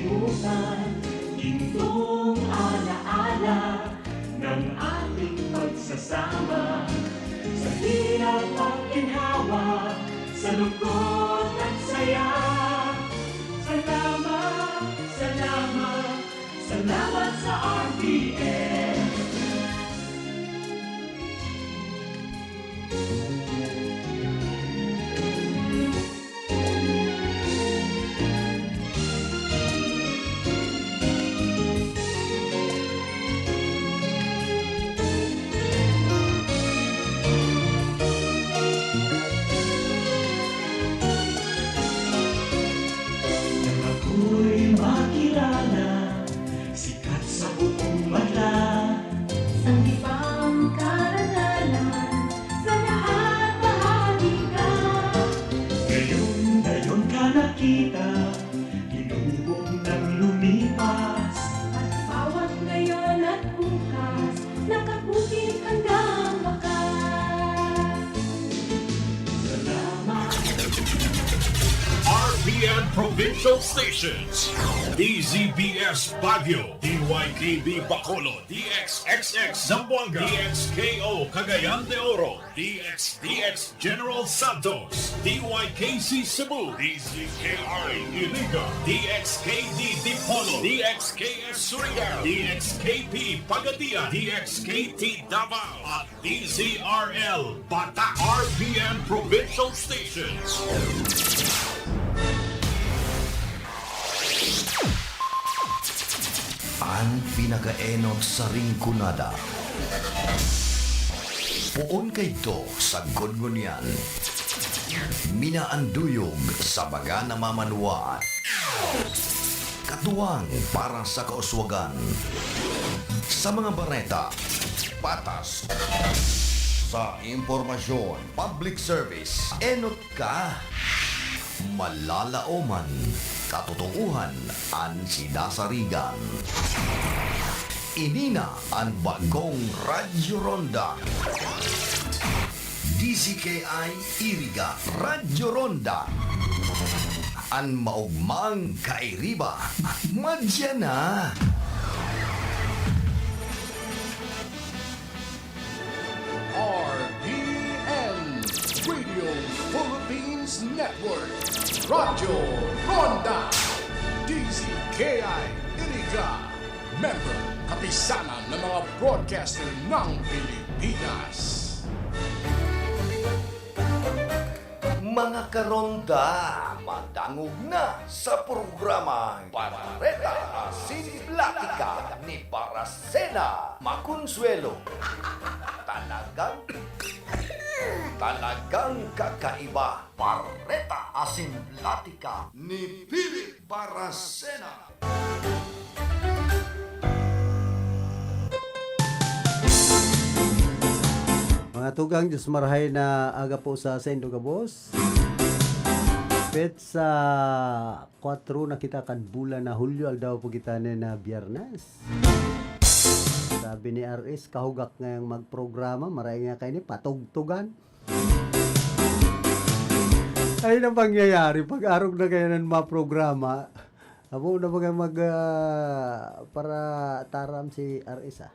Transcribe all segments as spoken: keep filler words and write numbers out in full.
Bukan, gintong alaala ng ating pagsasama. Sa hirap at ginhawa, sa lungkot at saya. Salamat, salamat, salamat sa R T N. Nang ako'y makilala, sikat sa buong bansa. Sanggipang karangalan, sa lahat bahagi ka. Ngayon, ngayon ka nakita, hinubog ng lumipas. At bawat ngayon at bukas, nakabukid hanggang wakas. Salamat. R P N Provincial Stations, D Z B S Baguio, D Y K B Bacolod, D X X X Zamboanga, D X K O Cagayan de Oro, D X D X General Santos, D Y K C Cebu, D Z K I Iriga, D X K D Dipolog, D X K S Surigao, D X K P Pagadian, D X K T Davao, at D Z R L Bata, R P N Provincial Stations. An pinakaenot sa Rinconada. Poon kaidto sagkod ngunyan. Minaanduyog sa baga na mamanuwaan. Katuwang para sa kauswagan. Sa mga bareta, patas. Sa impormasyon, public service, enot ka. Malalaoman, katotoohan an sinasarigan. Ini na an bagong Radyo Ronda. D Z K I Iriga, Radyo Ronda. An maogmang kairiba, madya na. R P N Radio Philippines Network, Radyo Ronda, D Z K I Iriga, member, kapisanan ng mga broadcaster ng Pilipinas. Mga karonda, madangog na sa programang Bareta Asin Platika ni Barasena Maconsuelo. Talagang, talagang kakaiba. Bareta Asin Platika ni Philip Barasena. Mga tugang, Diyos marahay na aga po sa saindo gabos. Petsa kwatro na kita kan bulan na Hulyo, aldaw po kita na Biyernes. Sabi ni R S, kahugak ngayang magprograma, maray nga kaini, patugtugan. Ay, na pangyayari, pag arog na kayo ng mga programa, amo na mga mag, ah, para taram si R S, ah.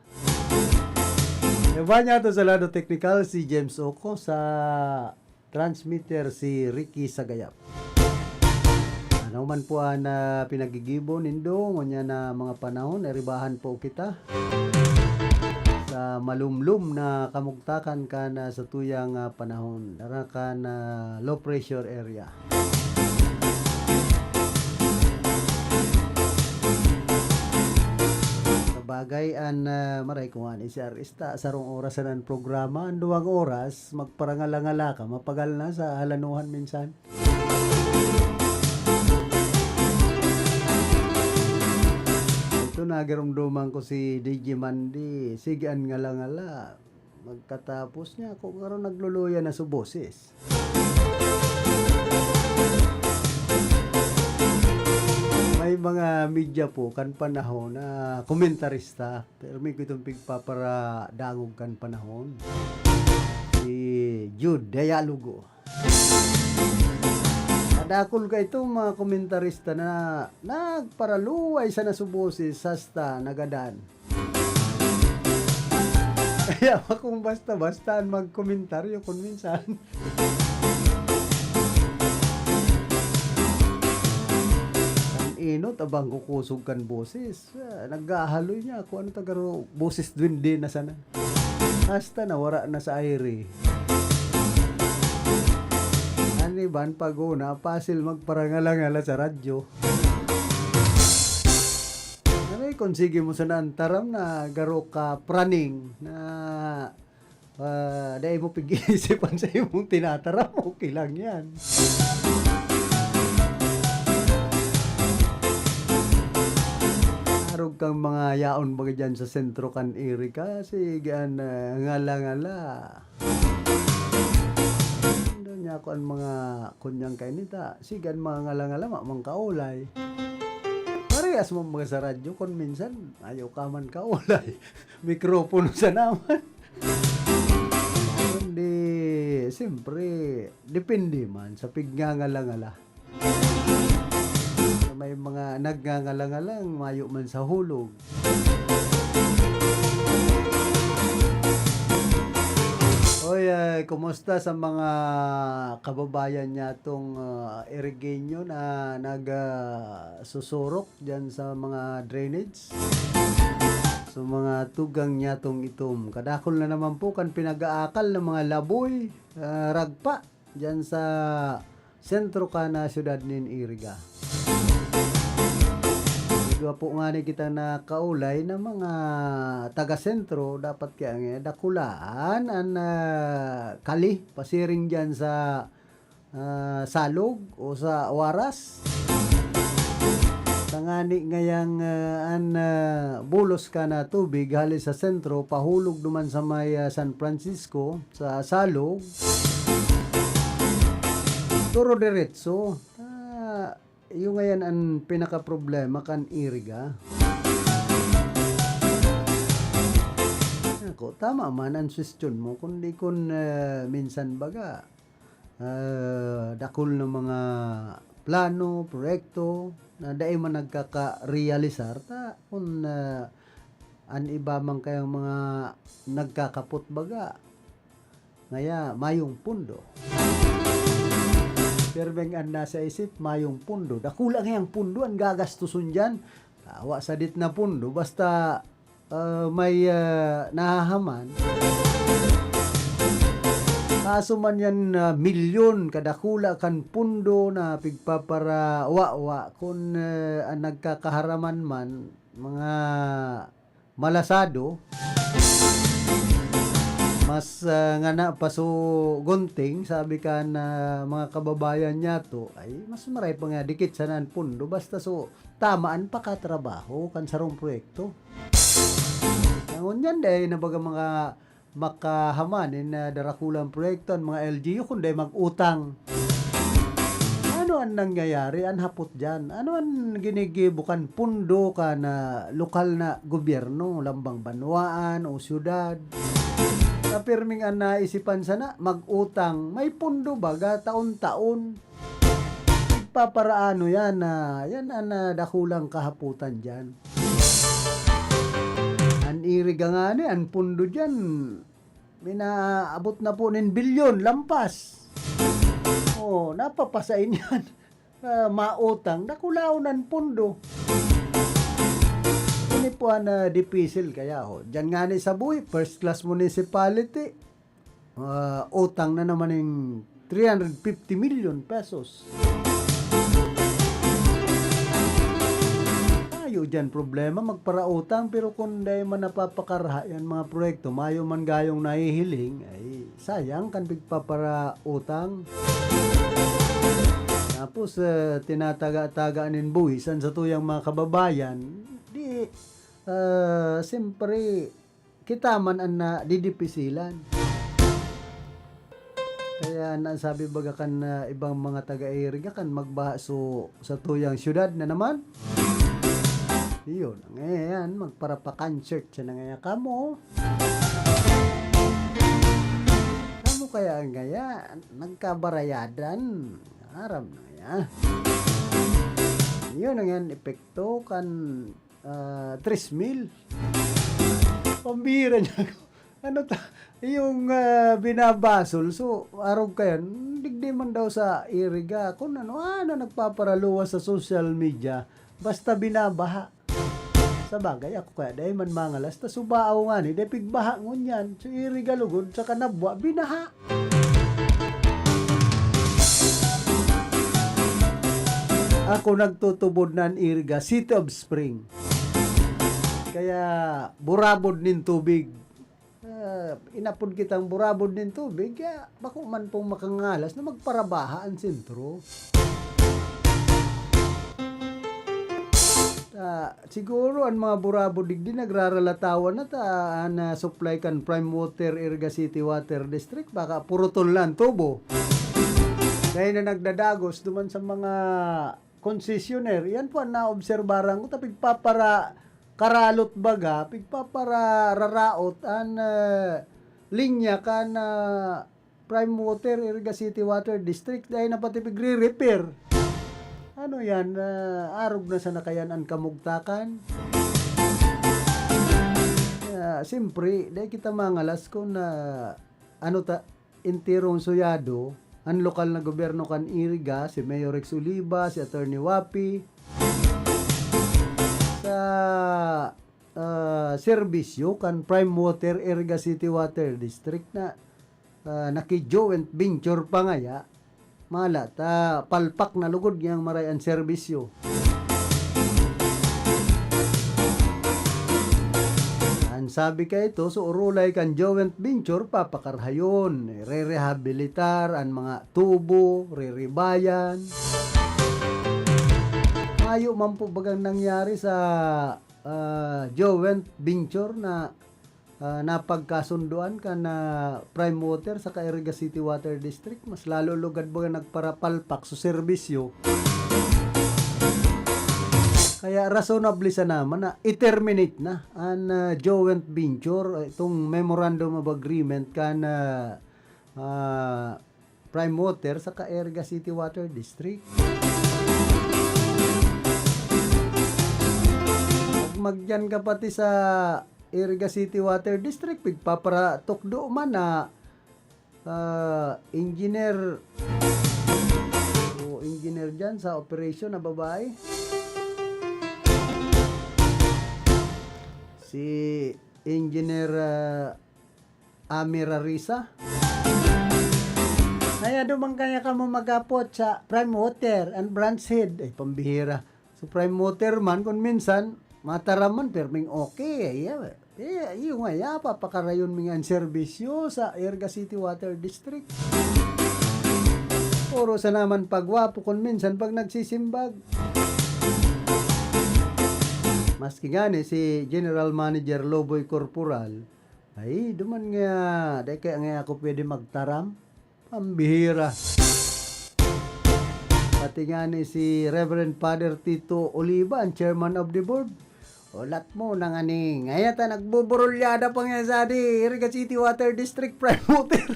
Iba niya to sa lado technical, si James Oco, sa transmitter, si Ricky Sagayap. Ano man po ang, ah, pinagigibo nindo, ngunyan na mga panahon, eribahan po kita sa malumlom na kamugtakan kan, ah, sa tuyang, ah, panahon. Dara kan, ah, low pressure area. Sabagay, an, ah, maray ko nga ni si R S ta, sarong oras na an programa, an duwang oras, magparangala-ngala ka, mapagal na sa halanuhan minsan. Ito, nagirumduman ko si D J Mandy. Sige, an ngala-ngala. Magkatapos niya, ako karon nagluluya na sa boses. May mga media po, kan panahon na komentarista, pero may gutong pigpaparadangog kan panahon. Si Jude Dialogo. Dakul ka itong mga komentarista na nagparaluway sa nasuboses hasta nagadan. Kaya kung basta-basta an magkomentaryo kun minsan. An inot, abang kukusog kan boses. Ah, naghahaloy niya kung ano ta garo, boses duwende na sana. Hasta nawara na sa aire. An iban pag-una, pasil magparangala-ngala sa radyo. Ano eh, kung sige mo sana an taram na garo ka praning na, ah, dai mo pag-iisipan sa imong tinataram, okay lang yan. Arog kang mga yaon baga dyan sa sentro kan Iriga, sige an, ah, ngala-ngala. Ano niya ako an mga kunyang kainita, sige an mga ngala-ngala, ma-, mang kaulay. Parehas mo mga sa radyo, kun minsan, ayaw ka man kaulay. Mikropono sa naman. Kundi, siyempre, depende man sa pigngangalang-ala. May mga nagngangalang-alang, mayo man sa hulog. Oy, ah, kumusta sa mga kababayan niya tong, ah, Irigenyo na nag, ah, susurok diyan sa mga drainage? So, mga tugang niya tong itom. Kadakul na naman po kan pinag-aakal ng mga laboy, ah, ragpa, diyan sa sentro kan, ah, siyudad nin Iriga. Igwa po ngani kita nakaulay na mga taga-sentro, dapat kaya nga dakulaan an, ah, kali pasiring diyan sa ah, Salog o sa Huaras. Tangani ngayang, ah, an, ah, bulos kan, ah, tubig hali sa sentro, pahulog duman sa may, ah, San Francisco, sa Salog. Duro diretso. Ah, iyo ngayan an pinakaproblema kan Iriga. Ako, tama man an suwestyon mo, kundi kun, ah, minsan baga, ah, dakul na mga plano, proyekto na dai man nagkakarealisar, ta kun, ah, an iba man kayang mga nagkakapot baga, ngaya mayong pundo. Pirmeng an nasa isip, mayong pundo. Dakula ngayang pundo an gagastoson diyan. Tawa sadit na pundo, basta ah, may, ah, nahahaman. Kaso man yan, ah, milyon kadakula kan pundo na pigpaparawawa kun, ah, an nagkakaharaman man, mga malasado, mas, ah, ngana pa so gunting, sabi kan, ah, mga kababayan niyato, ay mas maray pa nga dikit sana an pundo, basta so tama an pakatrabaho kan sarong proyekto. Ngunyan dai na baga mga makahaman nin, ah, darakulang proyekto an mga L G U kun dai mag-utang. Ano an nangyayari, an hapot diyan? Ano an ginigibo kan pundo kan, ah, lokal na gobyerno, lambang banwaan o siyudad? Na pirming an naisipan sana, mag-utang. May pundo baga, taon-taon. Nagpaparaano yan na, yan an, ah, dakulang kahaputan diyan. An Iriga ngani, an pundo diyan, minaabot na po nin bilyon, lampas. Oh, napapasain yan. Ah, mautang, dakulaon an pundo. Ini po an, ah, dipisil kaya, oh. Diyan ngani sa Buhi, first class municipality. Ah, utang na naman ning three hundred fifty million pesos. Tayo diyan problema, magparautang, pero kung dai man napapakaraha yan mga proyekto, mayo man gayong nahihiling, ay sayang kan pigpaparautang. Tapos, eh, tinataga-taga nin buwis an satuyang mga kababayan, di, ah, siyempre, kita man an nadidipisilan. Kaya nasabi baga kan, ah, ibang mga taga-Iriga kan magbaha so satuyang siyudad na naman. Iyon, ngayon, magparapakan church na ngaya kamo. Kamo kaya ngaya, nagkabarayadan. Aram na Ah. Yun ang yan, epekto kan, ah, tres mil. Pambira niya ako. Ano ta, yung, ah, binabasol, so, arog kayan, digdi man daw sa iriga, kung ano, ano nagpaparaluwas sa social media, basta binabaha. Sa bagay, ako kaya dai man mangalas, ta subao ngani, dai pigbaha ngunyan. So, iriga lugod, sa kanabwa, binaha. Ako nagtutubod na an iriga, City of Spring. Kaya, burabod nin tubig. Ah, inapod kitang burabod nin tubig, kaya bako man pong makangalas na magparabaha an sentro. Ah, siguro an mga burabod digdi nagraralatawan na ta, an, ah, supply kan Prime Water, Iriga City Water District, baka purutol na an tubo. Dahil na nagdadagos duman sa mga concessionaire, yan po ang naobserbaran ko, ta pigpapara-, karalot baga, pigpapararaot an, ah, linya kan, ah, Prime Water, Iriga City Water District, dai na pati pigre-repair. Ano yan? Ah, arog na sana kayan an kamugtakan? Ah, siyempre, dai kita mangalas kun, ah, ano ta, enterong suyado, an lokal na gobyerno kan Iriga, si Mayor Rex Oliva, si Attorney Wapi, sa, ah, serbisyo kan Prime Water, Iriga City Water District na, ah, naki-joint venture pa ngaya. Mala ta palpak na lugod ngayang maray an serbisyo. An sabi kaito, so orolay kan joint venture, papakarahayon, rerehabilitar an mga tubo, reribayan. Mayo man po bagang nangyari sa, ah, joint venture na ah, napagkasundoan kan, ah, Prime Water saka Iriga City Water District, mas lalo lugad baga nagparapalpak sa serbisyo. Kaya reasonable sana man na i-terminate na an, ah, joint venture, ah, itong memorandum of agreement kan, ah, ah, Prime Water saka Iriga City Water District. Pag magyan ka pati sa Iriga City Water District, pigpaparatukdo man na, ah, engineer o engineer dyan sa operation na babae. Si Engineer, ah, Ami Rarisa. Kaya duman kaya kamo magapot sa Prime Water and Branch Head. Ay, pambihira. So, Prime Water man, kung minsan, mataram man, perming okay. Ay, eh, iyo nga, ya, papakarayon mi nga an serbisyo sa Iriga City Water District. Puro sa naman pagwapo, kung minsan, pag nagsisimbag. Maski ngani si General Manager Loboy Corporal, ay, duman nga, dai kaya nga ako pwede magtaram. Pambihira. Pati nga ni si Reverend Father Tito Oliva, ang chairman of the board. Olat mo na nga ni, ngaya ta nagbuburulyada pa nga sa di, Iriga City Water District Prime Water.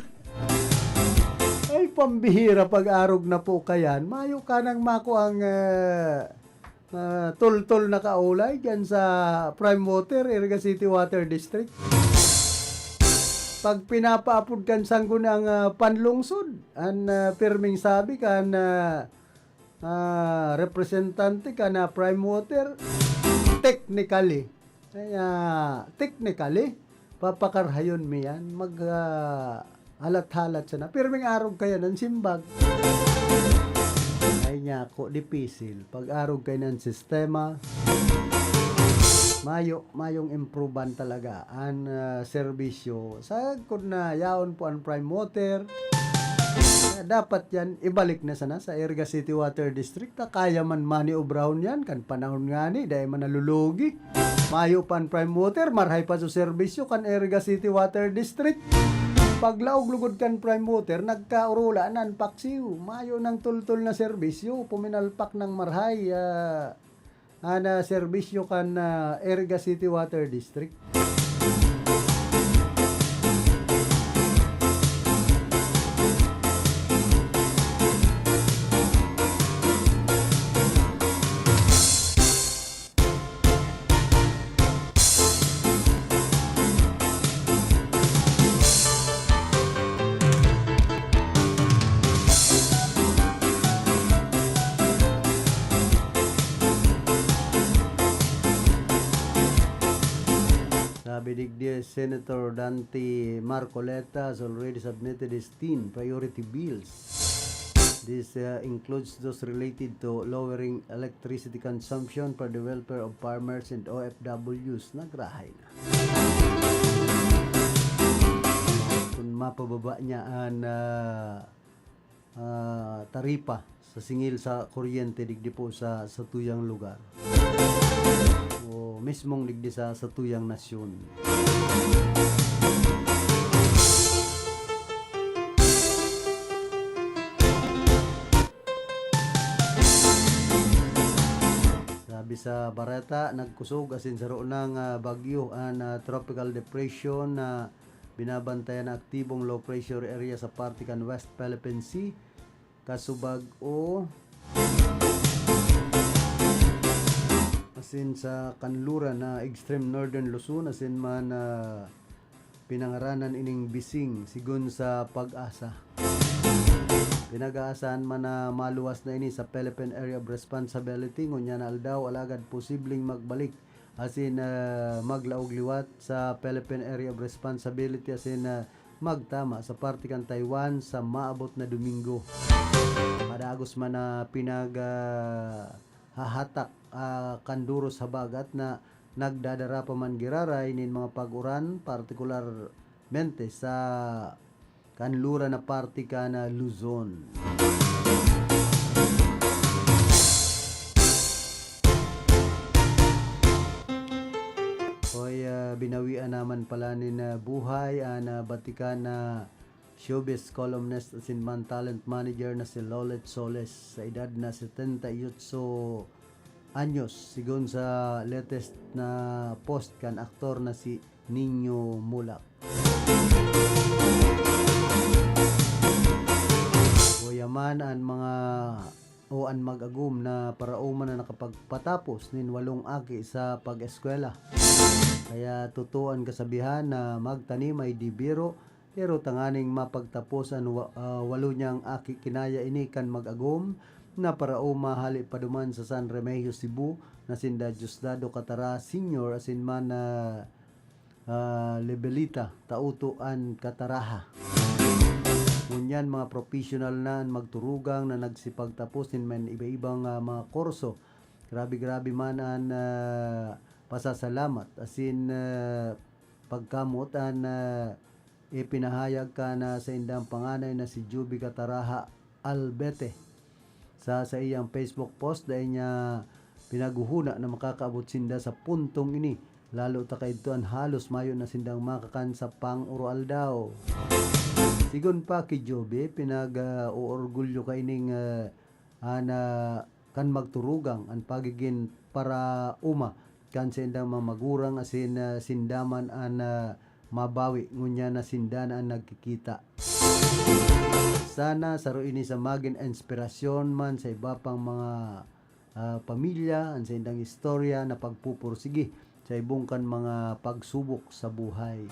Ay, pambihira pag-arog na po kayan. Mayo ka nang mako ang, eh, ah, tultol na kaulay dyan sa Prime Water, Iriga City Water District. Pag pinapaapod kan sangguniang, ah, panlungsod, an, ah, pirming sabi kan, ah, ah, representante kan, ah, Prime Water, technically, kaya, technically, papakarahayon mi yan. Mag, ah, halat-halat sana. Pirming arog kaya ng simbag. Ay, nyako, dipisil. Pag-arog kayo ng sistema, mayo, mayong improvean talaga an, ah, serbisyo. Sagkod na yaon po ang Prime Water. Kaya dapat yan, ibalik na sana sa Iriga City Water District. Ta kaya man maniobrahon yan, kan panahon ngani, dai man nalulugi. Mayo pa an Prime Water, marhay pa sa serbisyo kan Iriga City Water District. Paglaog lugod kan Prime Water, nagkaurula na an paksiw. Mayo nang tultol na serbisyo, puminalpak ng marhay, ah, an, ah, serbisyo kan, ah, Iriga City Water District. Senator Dante Marcoleta has already submitted his ten priority bills. This, uh, includes those related to lowering electricity consumption for the welfare of farmers and O F Ws. Nagrahay na. Kung mapababa niya an, ah, ah, taripa sa singil sa kuryente digdi po sa satuyang lugar o mismong digdi sa satuyang nasyon. Sabi sa bareta, nagkusog asin saro nang, ah, bagyo an, ah, tropical depression na binabantayan na aktibong low pressure area sa parte kan West Philippine Sea, kasubag o asin sa kanluran na extreme northern Luzon, asin man, ah, pinangaranan ining Bising, sigon sa PAGASA. Pinag-aasahan man na maluwas na ini sa Philippine Area of Responsibility, ngunyan na aldaw, alagad posibleng magbalik asin, ah, maglaog liwat sa Philippine Area of Responsibility asin, ah, magtama sa parte kan Taiwan sa maabot na Domingo. Padagos man na pinag, ah, hahatak, ah, kan duros habagat na nagdadara pa man giraray nin mga pag-uran, partikularmente sa kanluran na parte kan, ah, Luzon. Hoy, ah, binawian naman pala nin, ah, buhay an, ah, batikan na showbiz columnist asin man talent manager na si Lolet Soles sa edad na setenta y ocho anyos, sigon sa latest na post kan aktor na si Nino Mulak. Kuya man an mga o an mag-agom na paraoma na nakapagpatapos nin walong aki sa pag-eskwela. Kaya totoo an kasabihan na magtanim ay di biro, pero tanganing mapagtapos an wa-, ah, walo niyang aki, kinaya ini kan mag-agom na paraoma hali pa duman sa San Remigio, Cebu, na sinda Diosdado Cataraha Senior asin man, ah, ah, Lebelita, Tauto an Cataraha. Ngunyan, mga professional na an magturugang na nagsipagtapos nin man iba-ibang, ah, mga kurso. Grabe-grabe man an, ah, pasasalamat asin, ah, pagkamot an, ah, ipinahayag kan, ah, saindang panganay na si Juby Cataraha Albete. Sa saiyang Facebook post, dai niya pinaghuhuna na makakaabot sinda sa puntong ini, lalo ta kaidto an halos mayo na sindang makakan sa pang-oroaldaw. Sigon pa ki Joby, pinag, ah, oorgulyo kaining, ah, an, ah, kan magturugang an pagigin paraoma kan saindang mga magurang asin, ah, sinda man an, ah, mabawi ngunyan na sinda na an nagkikita. Sana saro ini sa magin inspirasyon man sa iba pang mga, ah, pamilya, an saindang istorya na pagpupursigi sa ibong kan mga pagsubok sa buhay.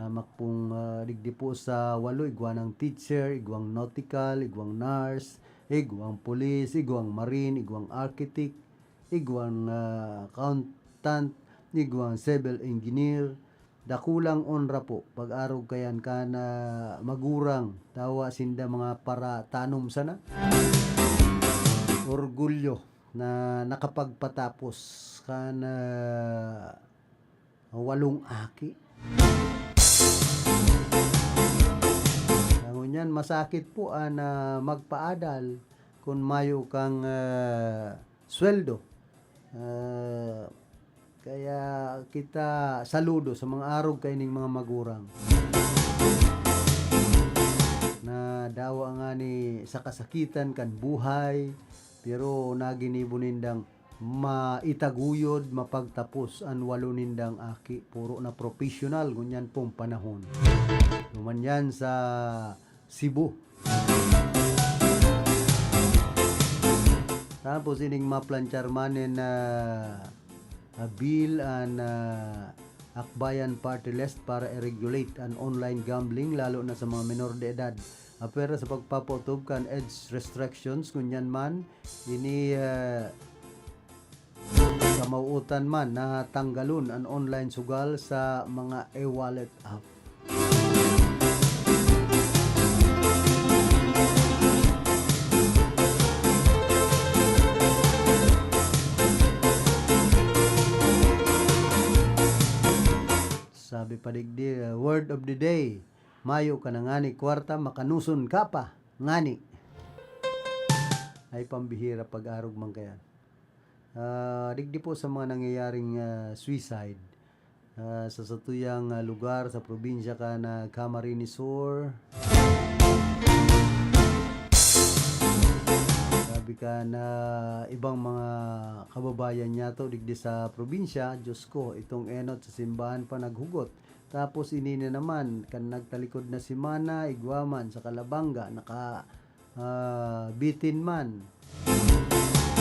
Ah, makpong, ah, digdi po sa walo, igwa ng teacher, igwang nautical, igwang nurse, igwang pulis, igwang marine, igwang architect, igwang, ah, accountant, igwang civil engineer. Dakulang onra po pag-arog kayan kan, ah, magurang, tawa sinda mga paratanom sana. Orgulyo na nakapagpatapos kan, ah, walong aki. Ngunyan, masakit po an, ah, magpaadal kun mayo kang, ah, sweldo. Ah, kaya kita saludo sa mga arog kaining mga magurang na dawa ngani sa kasakitan kan buhay, pero naginibo nindang maitaguyod, mapagtapos an walo nindang aki. Puro na professional ngunyan pong panahon. Duman yan sa Cebu. Tapos ining maplantiyar man nin, ah, ah, bill an, ah, Akbayan Party List para i-regulate an online gambling, lalo na sa mga menor de edad. Apwera sa pagpapaotob kan age restrictions, ngunyan man, ini, ah, sa Mauutan man na tanggalon an online sugal sa mga e-wallet app. Sabi pa digdi, uh, word of the day, "Mayo ka na ngani kwarta, makanuson ka pa ngani." Ay, pambihira pag-arog man kayan. Ah, digdi po sa mga nangyayaring, ah, suicide, ah, sa satuyang, ah, lugar, sa probinsya kan Camarines Sur. Sabi kan ibang mga kababayan niyato digdi sa probinsya, "Diyos ko, itong enot sa simbahan pa naghugot. Tapos ini na naman, kan nagtalikod na semana, igwa man sa Calabanga, naka, ah, bitin man.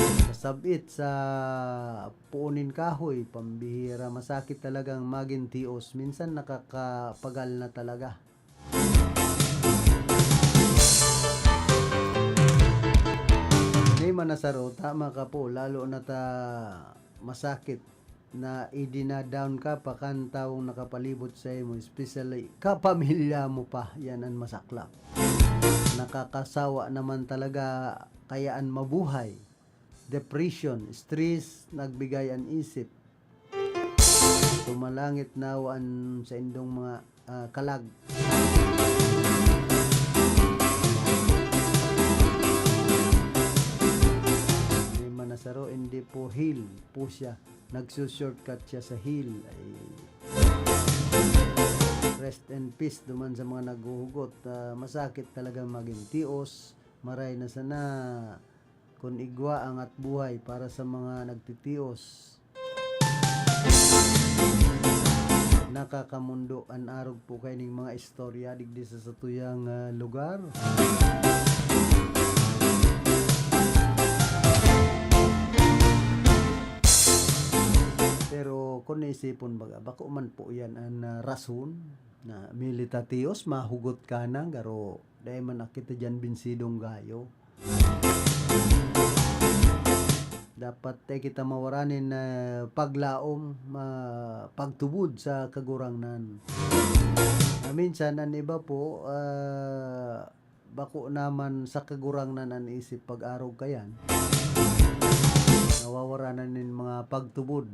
Kasab-it sa puon nin kahoy, pambihira, masakit talagang magin tios. Minsan nakakapagal na talaga." Di man nasaro, tama ka po, lalo na ta masakit na idina-down ka pa kan tawong nakapalibot sa imo, especially kapamilya mo pa, yan an masaklap. Nakakasawa naman talaga kaya an mabuhay. Depression, stress, nagbigay an isip. Sumalangit na an saindong mga, ah, kalag. May manasaro, hindi po heal po siya. Nagsu-shortcut siya sa heal. Ay. Rest in peace duman sa mga naghuhugot. Ah, masakit talaga magin tios. Maray na sana kun igwa angat buhay para sa mga nagtitios. Nakakamundo an arog po kaining mga istorya digdi sa satuyang, ah, lugar. Pero kun naisipon baga, bako man po yan an, ah, rason na milita tios, mahugot ka na, garo dai man na kita diyan binsidong gayo. Dapat, eh, kita mawara nin, eh, paglaom, ah, pagtubod sa Kagurangnan. Ah, minsan, an iba po, ah, bako naman sa Kagurangnan an isip pag-arog kayan. Nawawara na nin mga pagtubod.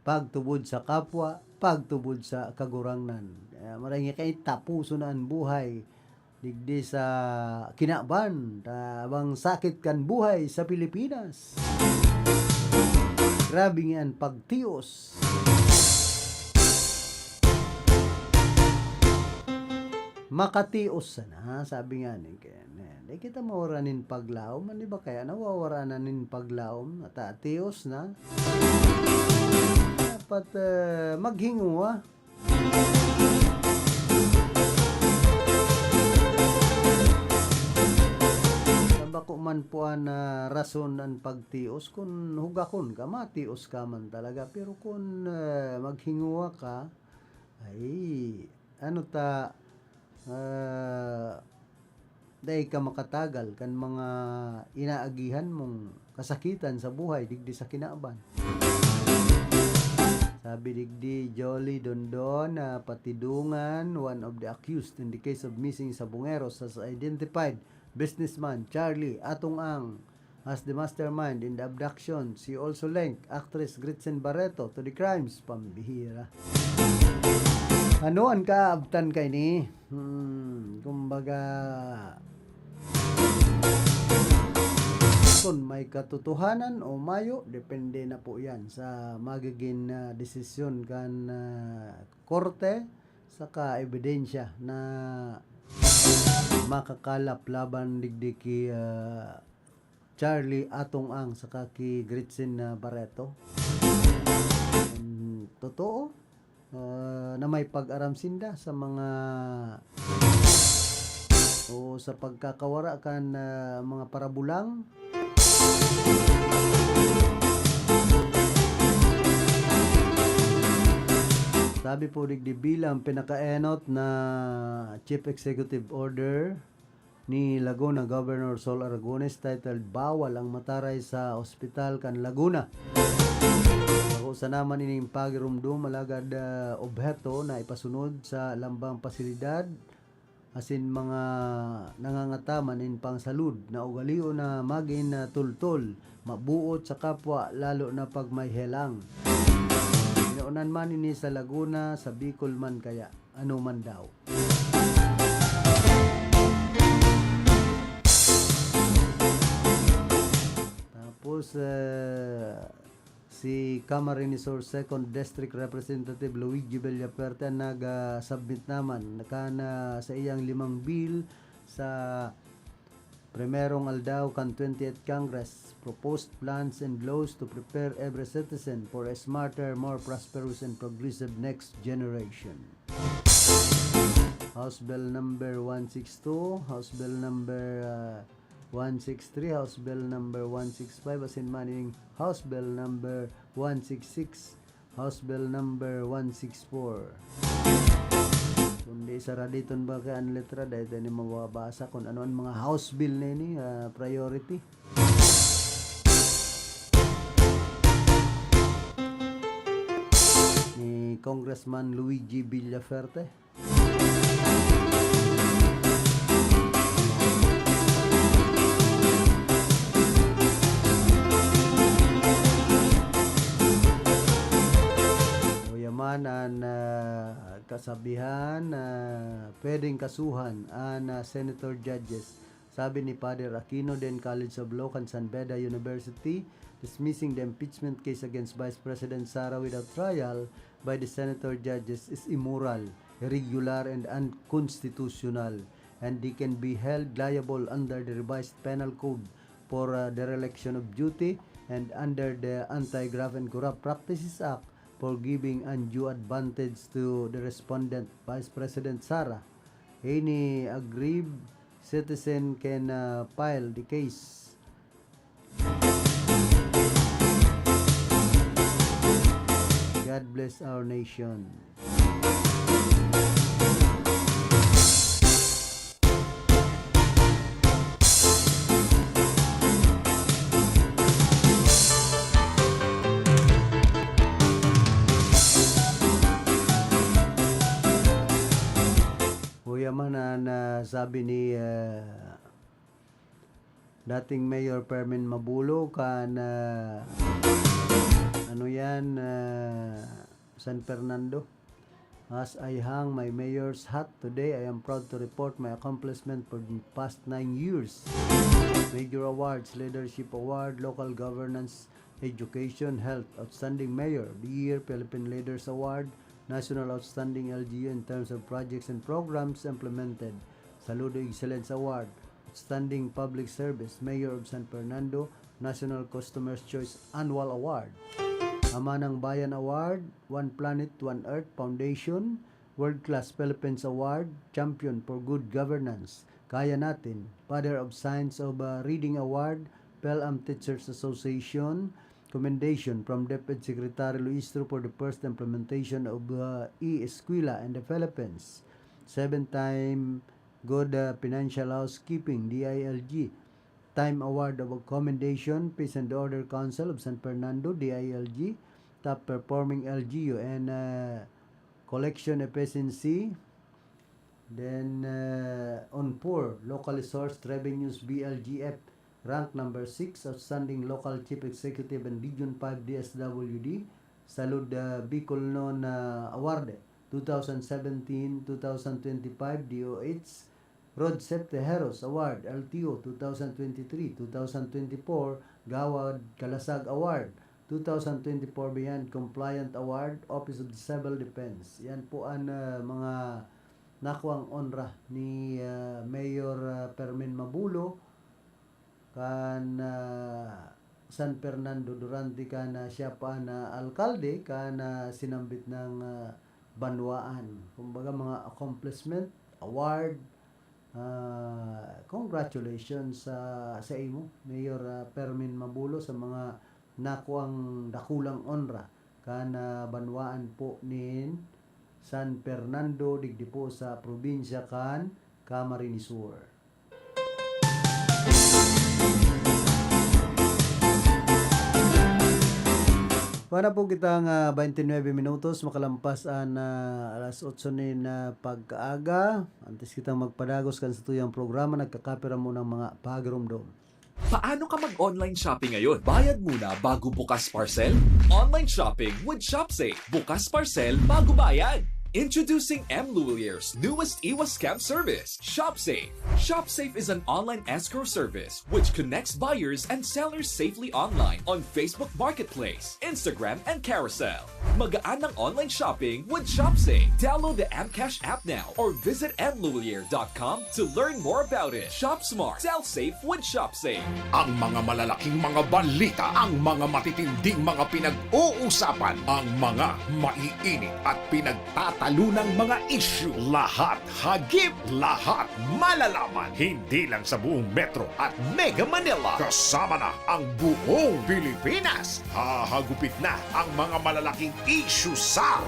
Pagtubod sa kapwa, pagtubod sa Kagurangnan. Kaya maray nga kayo, tapuson na an buhay. Digdi sa kinaban, tabang sakit kan buhay sa Pilipinas. Grabe nga an pagtios. Makatios sana, sabi nga nin kaya, di kita mawara nin paglaom. Ano ba kaya? Nawawara na nin paglaom. Natatios na. Dapat, eh, maghinguwa. Sa bako man po an, ah, rason an pagtios, kun hugakon ka, matios ka man talaga. Pero kun, ah, maghinguwa ka, ay, ano ta, ah, dai ka makatagal kan mga inaagihan mong kasakitan sa buhay digdi sa kinaban. Sabi digdi, Jolly Dondon, ah, Patidongan, one of the accused in the case of missing Sabongeros, has identified businessman Charlie Atong Ang as the mastermind in the abduction. She also linked actress Gretchen Barreto to the crimes. Pambihira. Ano an kaabtan kaini? Hmm, kumbaga, kun may katotohanan o mayo, depende na po yan sa magiging, ah, desisyon kan, ah, korte saka ebidensya na makakalap laban digdi ki, ah, Charlie Atong Ang saka ki Gretchen, ah, Barreto. Kung totoo, ah, na may pag-aram sinda sa mga o sa pagkakawara kan, ah, mga parabulang. Sabi po digdi, bilang pinakaenot na Chief Executive Order ni Laguna Governor Sol Aragones titled Bawal ang Mataray sa Ospital kan Laguna. Bako sana man ining pagirumdom, alagad, ah, obheto na ipasunod sa lambang pasilidad, asin mga nangangataman nin pangsalud na ugalion na magin, ah, tultol, mabuot sa kapwa, lalo na pag may helang. Inonan man ini sa Laguna, sa Bicol man kaya, ano man daw. Tapos, ah, si Camarines Sur Second District Representative Luigi Villafuerte ang nag, ah, submit naman kan, ah, sa iyang limang bill sa primerong aldaw kan twentieth Congress, proposed plans and laws to prepare every citizen for a smarter, more prosperous and progressive next generation. House Bill number one six two, House Bill number, ah, one six three, House Bill number one six five, asin man ning House Bill number one six six, House Bill number one six four. Kundi saraditon ba kaya an letra, dahil tayo ni mababasa kung ano ang mga House Bill na ini, ah, priority ni Congressman Luigi Villafuerte. Uya man an, ah, kasabihan na pwedeng kasuhan an, ah, senator judges. Sabi ni Father Aquino, Dean College of Law kan San Beda University, dismissing the impeachment case against Vice President Sara without trial by the senator judges is immoral, irregular, and unconstitutional, and they can be held liable under the Revised Penal Code for, uh, dereliction of duty and under the Anti-Graft and Corrupt Practices Act for giving undue advantage to the respondent, Vice President Sara. Any aggrieved citizen can, uh, file the case. God bless our nation. Uya man an, ah, sabi ni, ah, dating Mayor Fermin Mabulo kan, ah, ano yan, ah, San Fernando. As I hang my mayor's hat today, I am proud to report my accomplishment for the past nine years. Major awards, Leadership Award, Local Governance, Education, Health, Outstanding Mayor of the Year, Philippine Leaders Award, National Outstanding L G U in terms of projects and programs implemented, Saludo Excellence Award, Outstanding Public Service, Mayor of San Fernando, National Customer's Choice Annual Award, Ama ng Bayan Award, One Planet, One Earth Foundation, World Class Philippines Award, Champion for Good Governance, Kaya Natin, Father of Science of, uh, Reading Award, PhilAm Teachers Association, commendation from DepEd Secretary Luistro for the first implementation of, uh, e-eskwela in the Philippines, seven-time Good, uh, Financial Housekeeping, D I L G, Time Award of Commendation, Peace and Order Council of San Fernando, D I L G, Top Performing L G U, and, uh, Collection Efficiency. Then, uh, on four, Locally Sourced Revenues, B L G F, rank number six, Outstanding Local Chief Executive and Region five D S W D, Salud, uh, Bicolnon, uh, Award, two thousand seventeen, two thousand twenty-five, D O H, Rod Septejeros Award, L T O, two thousand twenty-three, two thousand twenty-four, Gawad Kalasag Award, two thousand twenty-four Beyond Compliant Award, Office of the Civil Defense. Yan po ang, ah, mga nakuang onra ni, ah, Mayor, ah, Fermin Mabulo kan, ah, San Fernando durante kan, ah, siya pa na alkalde kan, ah, sinambit ng, ah, banwaan. Kumbaga, mga accomplishment, award, ah, congratulations sa, sa imo, Mayor, ah, Fermin Mabulo, sa mga nakuang dakulang onra kan, ah, banwaan po nin San Fernando, digdi po sa probinsya kan Camarines Sur. Wala po kita nga twenty-nine minutos makalampas an, ah, alas otso nin, ah, pagkaaga. Antes kitang magpadagos kan satuyang programa, nagkakapira mo ng mga pagirumdom. Paano ka mag-online shopping ngayon? Bayad muna bago bukas parcel? Online shopping with ShopSafe. Bukas parcel bago bayad. Introducing M Luwilier's newest iwas scam service, ShopSafe. ShopSafe is an online escrow service which connects buyers and sellers safely online on Facebook Marketplace, Instagram, and Carousel. Magaan ang online shopping with ShopSafe. Download the M Cash app now or visit M Luwilier dot com to learn more about it. Shop smart, sell safe with ShopSafe. Ang mga malalaking mga balita, ang mga matitinding mga pinag-uusapan, ang mga maiinit at pinagtatalunang mga isyu, lahat hagip, lahat malalaman. Hindi lang sa buong Metro at Mega Manila, kasama na ang buong Pilipinas. Hahagupit na ang mga malalaking isyu sa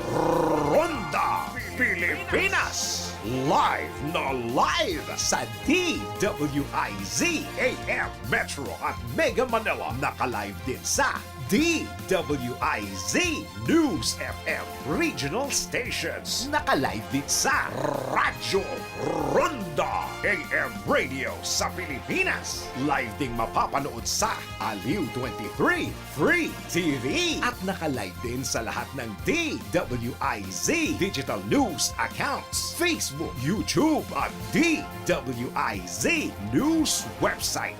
Ronda Pilipinas. Live na live sa D W I Z A M Metro at Mega Manila. Naka-live din sa D W I Z News F M Regional Stations. Naka-live din sa Radyo Ronda A M Radio sa Pilipinas. Live ding mapapanood sa Aliw twenty-three Free T V. At naka-live din sa lahat ng D W I Z digital news accounts, Facebook, YouTube, at D W I Z News website.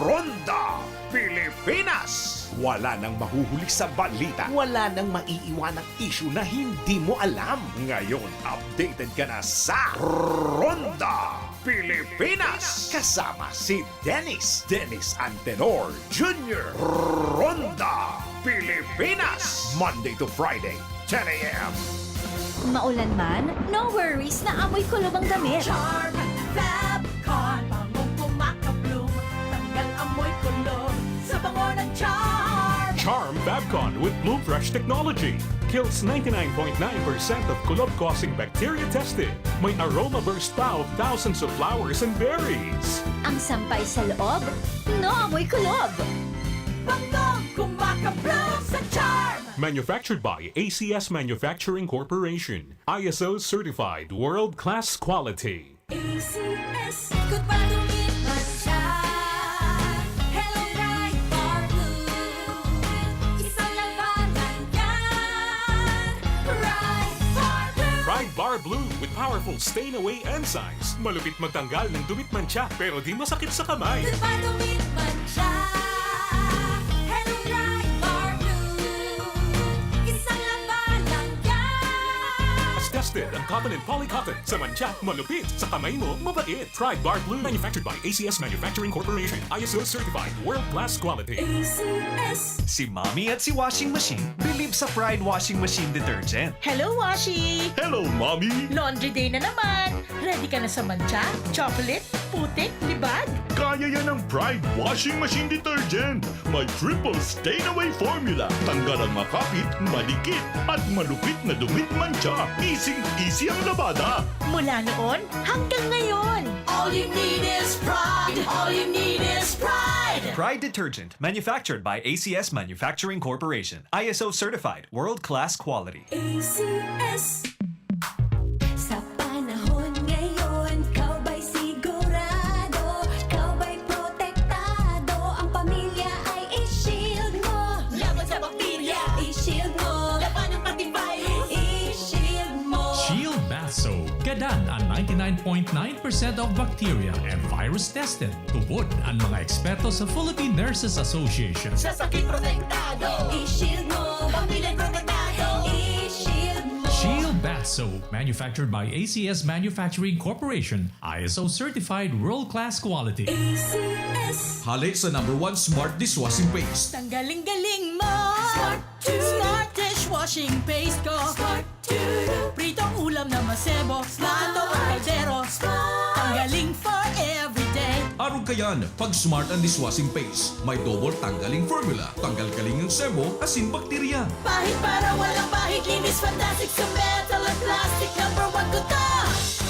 Ronda Pilipinas! Wala nang mahuhuli sa balita. Wala nang maiiwanang isyu na hindi mo alam. Ngayon, updated ka na sa Ronda Pilipinas! Kasama si Dennis, Dennis Antenor Junior. Ronda Pilipinas! Monday to Friday, ten a.m. Maulan man, no worries na amoy kulob ang damit. Charm Fab Con, bangong kumakabloom, tanggal amoy kulob sa bango ng Charm. Charm Fab Con with Bloom Fresh technology kills ninety-nine point nine percent of kulob-causing bacteria tested. May aroma burst pa of thousands of flowers and berries. Ang sampay sa loob, no amoy kulob. Bangong kumakabloom sa Charm. Manufactured by A C S Manufacturing Corporation. I S O certified world-class quality. A C S. Good pa dumiman siya. Hello, Pride Bar Blue. Isang labanan yan. Pride Bar Blue. Pride Bar Blue with powerful stain away enzymes. Malupit magtanggal ng dumi at mantsa, pero di masakit sa kamay. Good pa dumiman siya. Hello, Pride Bar Blue. Isang labanan yan. As tested ang cotton and polycotton. Sa mantsa, malupit. Sa kamay mo, mabait. Pride Bar Blue. Manufactured by A C S Manufacturing Corporation. I S O certified. World class quality. A C S. Si Mommy at si Washing Machine believe sa Pride Washing Machine Detergent. Hello, Washi! Hello, Mommy! Laundry day na naman! Ready ka na sa mantsa, chocolate, putik, libag? Kaya yan ng Pride Washing Machine Detergent! May triple stain away formula. Tanggal ang makapit, madikit, at malupit na dumi at mantsa. Easy-easy ang labada. Mula noon hanggang ngayon. All you need is Pride. All you need is Pride. Pride detergent, manufactured by A C S Manufacturing Corporation. I S O certified, world-class quality. A C S. Sa panahon ngayon, ikaw ba'y sigurado? Ikaw ba'y protektado? Ang pamilya ay i-shield mo. Laban sa bakterya, i-shield mo. Labanan pati virus, i-shield mo. Shield Bath Soap. Gadan an ninety-nine point nine percent of bacteria and virus tested. Tubod an mga eksperto sa Philippine Nurses Association. Sa sakit protektado, i-shield mo. Pamilya protektado, i-shield mo. Shield Bath Soap, manufactured by A C S Manufacturing Corporation, I S O certified world-class quality. A C S. Hale sa number one smart dishwashing paste. Tanggaling galing mo. Smart Smart dishwashing paste ko. Smart Pritong ulam na masebo. Smart ang kaldero. Tanggaling for everyday. Arog kayan, pag Smart ang dishwashing paste, may double tanggaling formula. Tanggal galing ang sebo, asin bakterya. Pahid para walang pahid, linis fantastic sa metal at plastic. Number one ko to.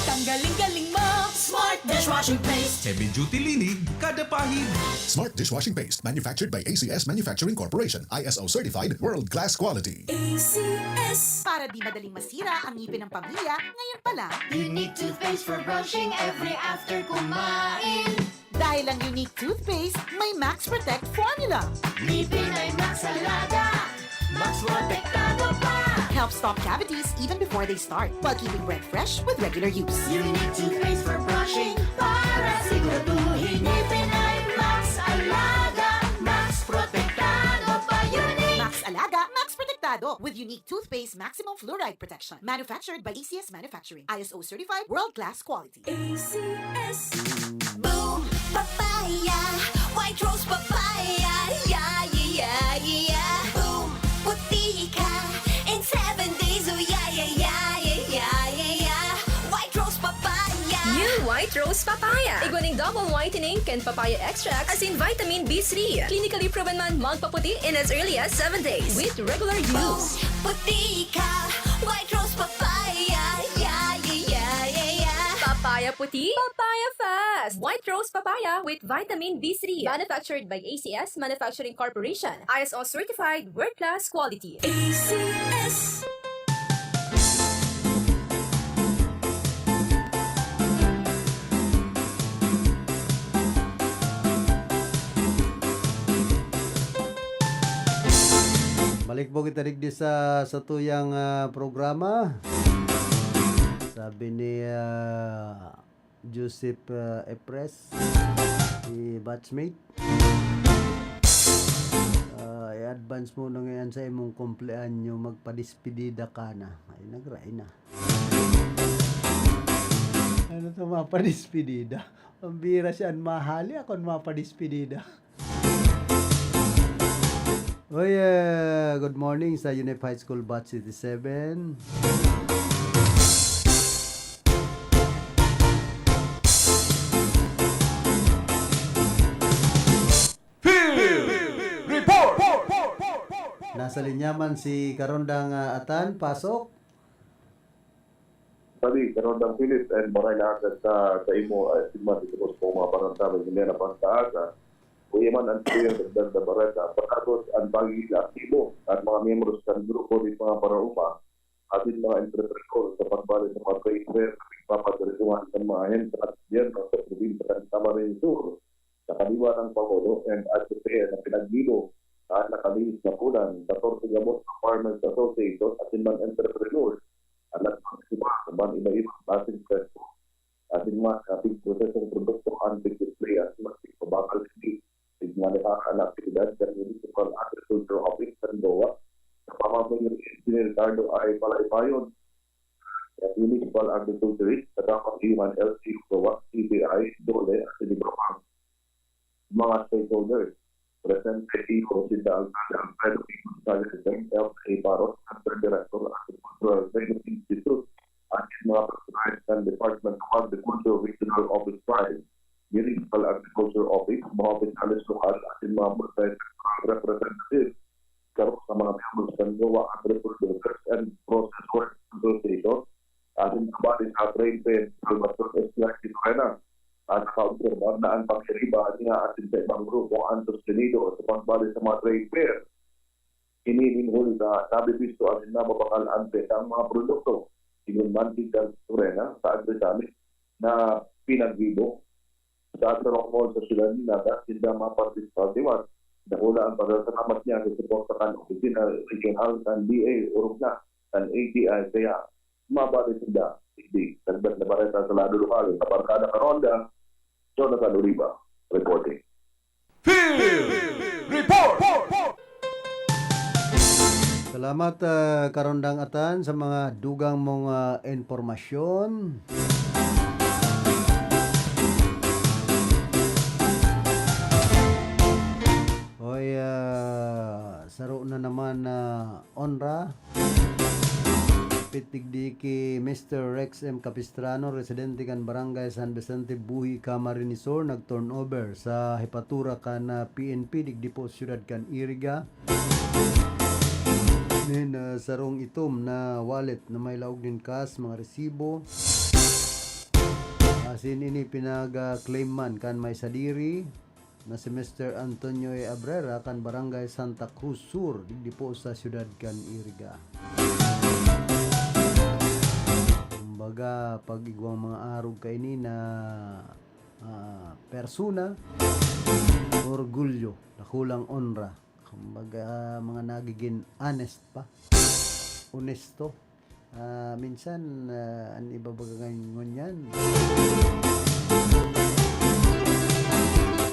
Tanggaling galing mo. Smart dish Washing paste. Heavy duty linig, kada pahid. Smart dishwashing paste, manufactured by A C S Manufacturing Corporation, I S O certified, world class quality. A C S. Para di madaling masira ang ngipin ng pamilya, ngayon pa lang. Unique toothpaste for brushing every after kumain. Dahil ang Unique toothpaste may Max Protect formula. Ngipin ay Max Alaga, Max Protektado pa. Helps stop cavities even before they start, while keeping breath fresh with regular use. Unique toothpaste for brushing para siguraduhin ngipin ay Max Alaga, Max Protektado pa. Unique. Max Alaga, Max Protektado with Unique toothpaste maximum fluoride protection. Manufactured by A C S Manufacturing. I S O certified, world class quality. A C S. Boom! Papaya! White Rose Papaya! Yeah, yeah, yeah, yeah! Boom! Puti ka in seven days! Oh, yeah, yeah, yeah, yeah, yeah, yeah, yeah! White Rose Papaya! New White Rose Papaya! Igwa nin double whitening kan papaya extract asin vitamin B three. Clinically proven man magpaputi in as early as seven days with regular use. Boom! Puti ka! White Rose Papaya! Yeah, yeah, yeah, yeah, yeah! Papaya puti, papaya fast! White Rose Papaya with vitamin B three. Manufactured by A C S Manufacturing Corporation. I S O certified, world class quality. A C S. Balik po kita digdi sa, sa tuyang, ah, programa. Sabi ni, ah, Joseph, ah, Epres, si batchmate, ah, i-advance mo na ngayon sa imong kumpleanyo, magpadispedida ka na. Ay, nagray na. Ano to, mapadispedida? Ang bira siya, an mahali ako, an mapadispedida. Oy, ah, good morning sa Unip High School Batch eighty-seven. Field Report! Nasa linya man si Karondang, ah, Atan, pasok. Sabi, Karondang Philip, and maray na agad sa, sa imo, ah, estimado sa mga parantaman, hindi na pang taas, ah. Kuya man ang tuyo, dagdag na bareta. Pagkatapos, ang pagiging aktibo at mga miyembros kan grupo di mga parauma, asin mga entrepreneur sa pagbalik sa mga trade fair, nagpapadirisungan sa mga ahensya at gobyerno sa probinsya kan Camarines Sur, sa kaliwa ng Pangulo and at the fair na pinagdilo at nakalihis na pulan, katorse gabos na farmers association asin mga entrepreneur, alat mga suma, sa mga iba-ibang klaseng pwesto. Asin mga kapig prosesong produkto, antique display, asin mga pagpabakal, hindi, tigmanihan ang aktibidad sa Municipal Agriculture Office sa Goa, sa pamamagitan ni Engineer Ricardo I. Palaypayon, ang Municipal Agriculturist, sa pamamagitan L G U Goa, C B I, DOLE, at iba pang mga stakeholders. Presente iyo si Alcalde Alfredo P. Gonzalez, F A Paros, Center Director, Agricultural Training Institute, at mga personahe kan Department of Agriculture Regional Office five, Municipal Agriculture Office, mga opisyales lokal, at mga barangay representatives, garo sa mga miyembros kan Goa Agri-Producers and Processors Association, asin kabali sa Trade Fair, Salvador Estudiante Torena, at nakaobserbar na ang pagkiriba niya asin sa ibang grupo ang sustenido sa pagbali sa mga trade fair. Ini nin huli na nabibisto asin nababakal ang petang mga produkto. Ingon man si Charles Torena sa Agri Summit na pinagbibo sa Atrok Mall sa Siyudad ni Naga, sinda mga partisipante. Dakula ang pasasalamat niya sa suporta kan opisina regional kan D A, orog na kan A T I, kaya mabalik sinda. Hindi, dagdag na bareta sa lado lokal, sa Barkada Karonda, Jonathan Oliva, reporting. Field Report! Salamat, ah, Karondang Atan, sa mga dugang mong, ah, impormasyon. Hoy, ah, saro na naman na onra. Pitig di ki Mister Rex M. Capistrano, residente kan Barangay San Vicente, Buhi, Camarines Sur, nag-turnover sa hepatura kan, ah, P N P digdi po siyudad kan Iriga. Nin, ah, sarong itom na wallet na may laog nin cash, mga resibo, Asin ini pinag-claim man kan may sadiri na si Mister Antonio A. Abrera kan Barangay Santa Cruz Sur, digdi po sa siyudad kan Iriga. Kumbaga, pag igwang mga arog kaini na, ah, persona, orgulyo, dakulang onra. Kumbaga, mga nagiging honest pa. Honesto. Ah, minsan, ah, an iba baga ngunyan,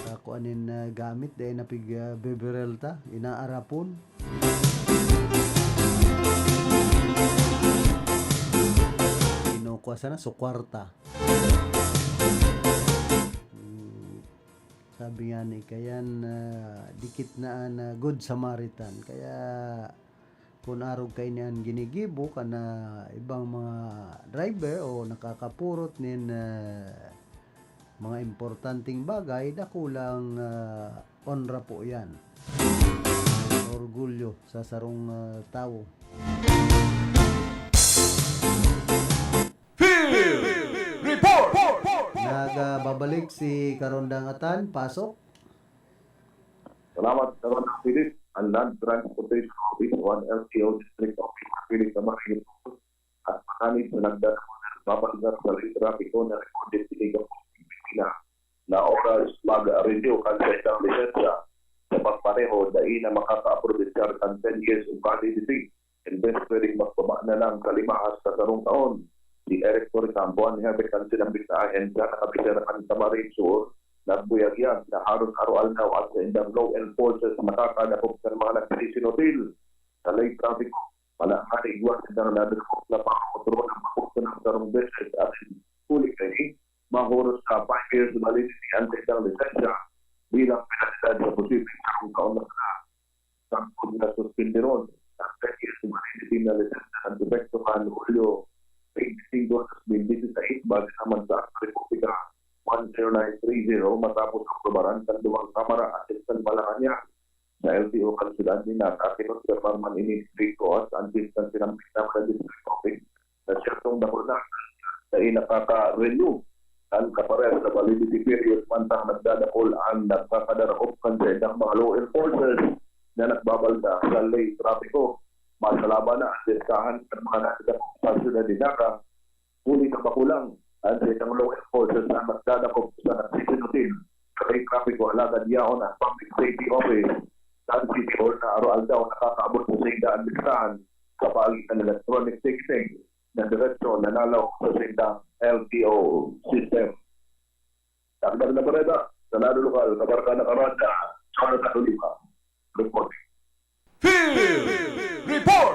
ah, kung anin, ah, gamit, dahil napig, ah, beberel ta, inaarapon. Kinukuha sana, su kwarta. Hmm, sabi nga ni Kayan, ah, dikit na an, ah, Good Samaritan. Kaya, kun arog kaini an ginigibo kan, ah, ibang mga driver o nakakapurot nin, ah, mga importanteng bagay, dakulang, ah, onra po yan. Orgulyo sa sarong, ah, tawo. Field Report! Nagbabalik si Karondang Atan, pasok. Salamat, Karondang Philip. Ang Land Transportation Office o ang L T O District Office ng Philip Camarillo at Batanes na nagdadako na nagbabalga sa lane trapiko na recorded sa Liga Posting Pilipinas na oras mag-renew kan sa isang lisensya sa pagmaneho, dai na makakaaprovechar kan ten years of validity. Imbes pwedeng magbaba na lang sa lima hasta sarong taon, si Eric Torrecampo, an hepe kan sinambit na ahensya na kabisera kan Camarines Sur, nagbuyagyag na haros araw-aldaw an saindang law enforcers nakakadakop kan mga nagsisinutil sa lane trapiko. Wala man igwa sindang nadakop na pang-otro na makoto ng sarong beses asin huli kaini, mahuros sa five years validity an saindang lisensya bilang penalidad sa posibleng sarong taon na sangkot na suspindiron. Ang ten years validity na lisensya nag-epekto kan Hulyo twenty-five, twenty-six, base naman sa Akta Republika one zero nine three zero, matapos aprobaran kan duwang kamara asin kan Malacañang. Sa L T O kan syudad ni Naga, kinonfirmar man ini ni Rico at ang Chief kan Sinambit na District Office na siyertong dakul na dai nakaka-renew kan kaparehas na validity period, mantang nagdadakul an nagkakadarakop kan saindang mga law enforcers na nagbabalda sa lane trapiko. Masalaban na an listahan kan mga nagdakop sa syudad ni Naga, huli na makulang an saindang law enforcers na nagdadakop sa nagsisinutil sa lane trapiko, alagad yaon an Public Safety Office kan City Hall na araw-aldaw nakakaabot sa sainda an listahan sa paagi kan electronic ticketing na diretso na nalaw sa saindang L T O system. Dagdag na bareta, sa Lado Lokal, Kabarkada Karada, Jonathan Oliva, reporting. Field Report!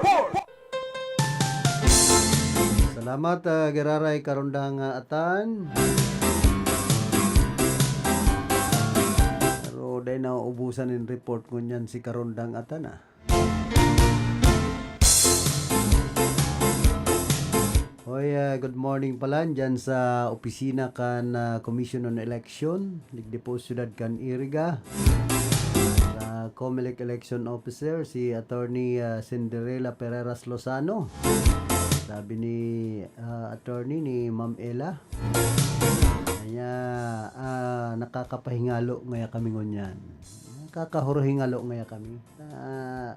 Salamat, ah, giraray Karondang, ah, Atan. Pero dai nauubusan nin report ngunyan si Karondang Atan, ah. Hoy, ah, good morning pala dyan sa opisina kan, ah, Commission on Election, digdi po siyudad kan Iriga. Sa Comelec Election Officer, si Attorney, ah, Cinderella Pereras Lozano. Sabi ni, ah, attorney ni Ma'am Ella, kaya, ah, nakakapahingalo ngaya kami ngunyan. Nakakahuruhingalo ngaya kami. Ah,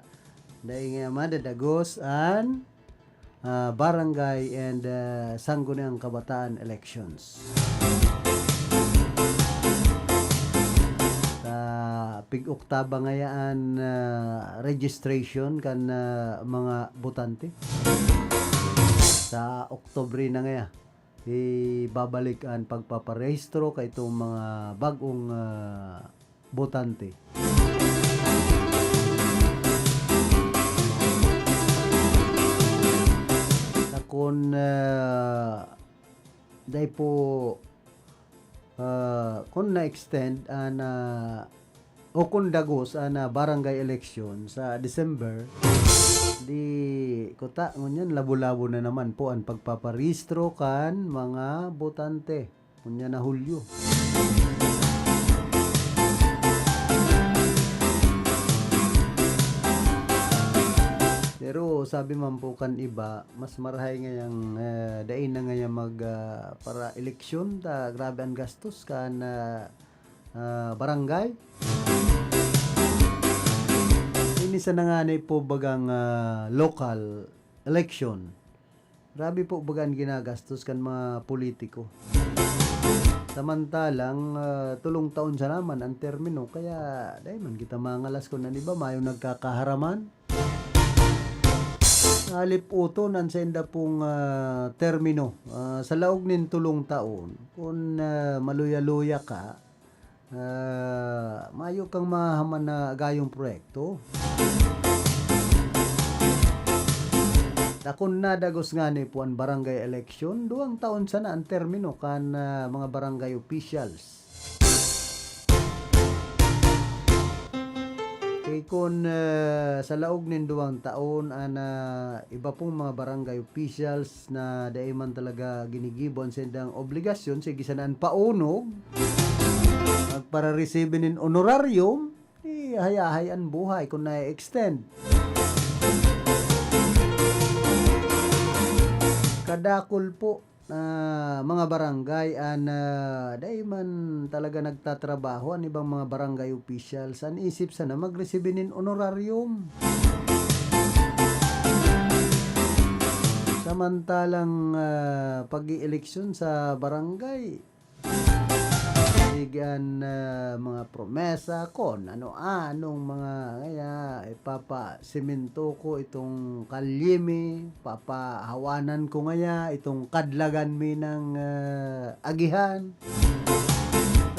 dahil nga madadagos an, ah, barangay and, ah, Sangguniang Kabataan elections. Sa pig-oktaba ngayaan, ah, registration kan, ah, mga botante. Sa Oktubre na ngaya, ibabalik an pagpaparehistro kaitong mga bag-ong, ah, botante. Sa kun, ah, dai po, ah, kun na-extend an, ah, o kun dagos an, ah, barangay election sa December, di kuta ngunyan labo-labo na naman po an pagpaparehistro kan mga botante. Ngunyan na Hulyo. Pero Sabi man po kan iba, mas marahay ngayang, ah, dai na ngaya mag, ah, para eleksyon ta grabe an gastos kan, ah, ah, barangay. Ini sana ngani po bagang, ah, local election. Grabe po baga an ginagastos kan mga politiko. Samantalang, ah, tolong taon sana man an termino, kaya dai man kita mangalas kun an iba mayong nagkakaharaman. Halip uton an sainda pong, ah, termino, ah, sa laog nin tolong taon, kun, ah, maluya-luya ka, ah, mayo kang mahaman na gayong proyekto. Dakon na dagos ngani po an barangay election, duwang taon sana an termino kan, ah, mga barangay officials. Kay kun, ah, sa laog nin duwang taon, an, ah, iba pong mga barangay officials na dai man talaga ginigibo an saindang obligasyon, sige sana an paunog, magpara-resibo nin honorarium, eh, hayahay an buhay kun na-extend. Kadakul po na mga barangay an, ah, dai man talaga nagtatrabaho an ibang mga barangay officials. An isip sana magresibo nin honorarium. Samantalang, ah, pag-ieleksyon sa barangay, sige an, ah, mga promesa, kun ano-anong mga, kaya ipapasemento ko itong kalye mi, papahawanan ko ngaya itong kadlagan mi nang, ah, agihan.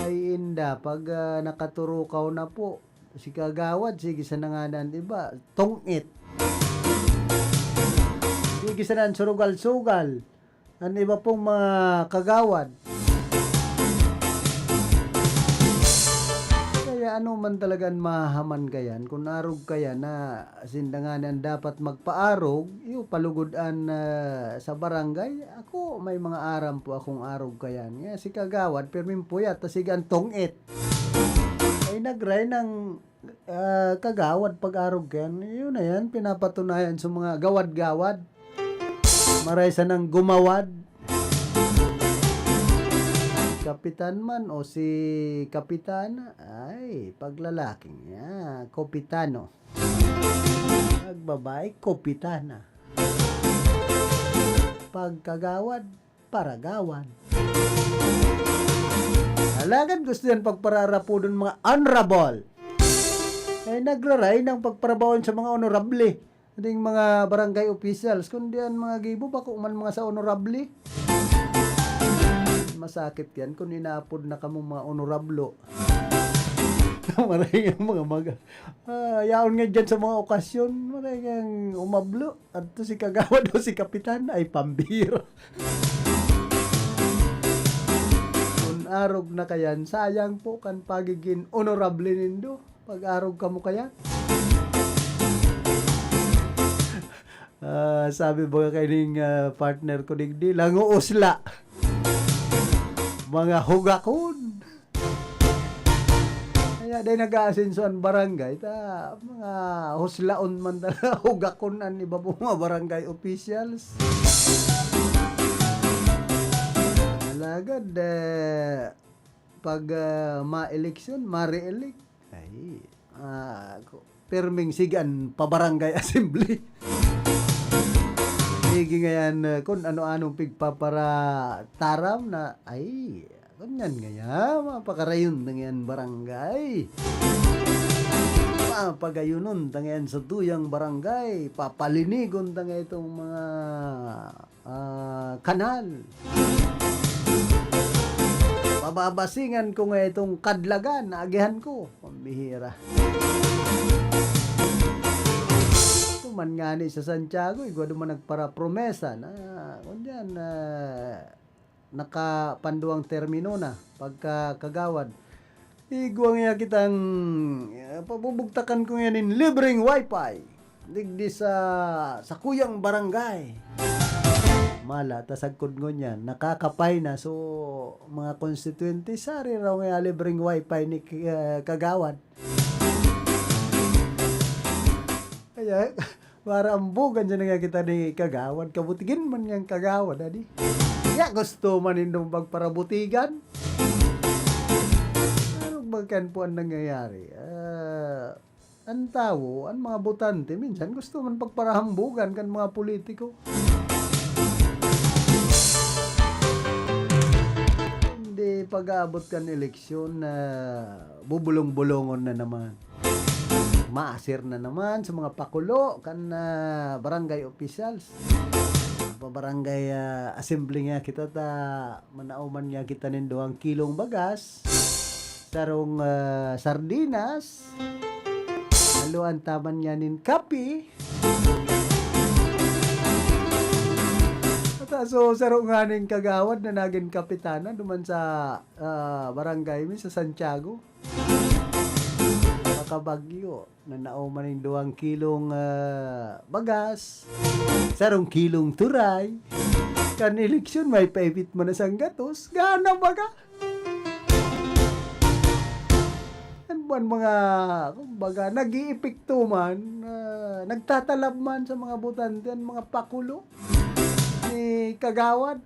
Ay inda, pag, ah, nakaturukaw na po, si kagawad, sige sana ngani an iba, tong-it. Sige sana an surugal-sugal. An iba pong mga kagawad. Kaya ano man talaga an mahaman kayan, kun arog kayan na sinda ngani an dapat magpaarog, iyo, palugod an, ah, sa barangay. Ako, may mga aram po akong arog kayan. Kaya si kagawad, pirming puyat, ta sige an tong-it. Ay, nagray ng ah, kagawad pag-arog kayan, yun na yan, pinapatunayan sa mga gawad-gawad. Maray sanang gumawad. Kapitan man o si kapitana, ay, paglalaking niya, kopitano. Pagbabae, kopitana. Pagkagawad, paragawan. Alagad gusto yan pagpararapodon mga honorable. Eh, nagraray ng pagparabawon sa mga honorable. Ating mga barangay officials, kundi ang mga gibo, bako man mga sa honorable. Masakit yan kung inaapod na kamo mga honorable. Maray ang mga maga. Ah, yaon nga dyan sa mga okasyon, maray ang umablo. Adto si kagawad o si kapitan, ay pambiro. Kun arog na kayan, sayang po kan pagigin honorable nindo. Pag-arog kamo kayan. Ah, sabi ba nga kaining, ah, partner ko digdi, langoos la. Mga hugakon. Kaya dai nag-aasenso an barangay, ta mga huslaon man talaga, hugakon an iba pong mga barangay officials. Alagad, eh, pag, ah, ma-eleksyon, ma-re-elect, ay, ah, ko-, pirming sige an pa-barangay assembly. Sige ngayan, ah, kun ano-anong pigpaparataram na, ay, Ngunyan ngaya, mapakarayon ta ngayang barangay. Papagayunon ta ngayang satuyang barangay. Papalinigon ta ngaya itong mga, ah, kanal. Pababasingan ko ngaya itong kadlagan na agihan ko. Pambihira. Ito man ngani sa Santiago, igwa duman nagparapromesa na, ngunyan, ah, nakapanduwang termino na pagka kagawad. Igwa ngaya kitang, ah, pabubugtakan ko ngaya nin libreng wifi digdi sa, sa kuyang barangay. Mala, ta sagkod ngunyan, nakakapay na. So, mga konstituyente, sari raw ngaya libreng wifi ni, ah, kagawad. Kaya, Para ambugan siya na nga kita ni kagawad, kabutigin man niyang kagawad, adi. Ya, gusto man nindong magparabutigan? Ano ba kan po ang nangyayari? Ah, ang tawo, ang mga botante, minsan gusto man pagparahambugan kan mga politiko. Hindi pag-aabot kan eleksyon na bubulong-bulongon na naman. Maasir na naman sa mga pakulo kan, ah, barangay officials. Pa barangay, ah, assembly nga kita ta manauman nga kita nin duwang kilong bagas, sarong, ah, sardinas, haluan taman nga nin kape. At, ah, so, saro nga nin kagawad na nagin kapitana duman sa, ah, barangay mi sa Santiago. Makabagyo, nanao man nin duwang kilong, ah, bagas, sarong kilong turay. Kan eleksyon, may paipit man na sanggatos. Gana baga? Yan po ang mga, kumbaga, nag-iipikto man, ah, nagtatalab man sa mga botante, ang mga pakulo ni Kagawad.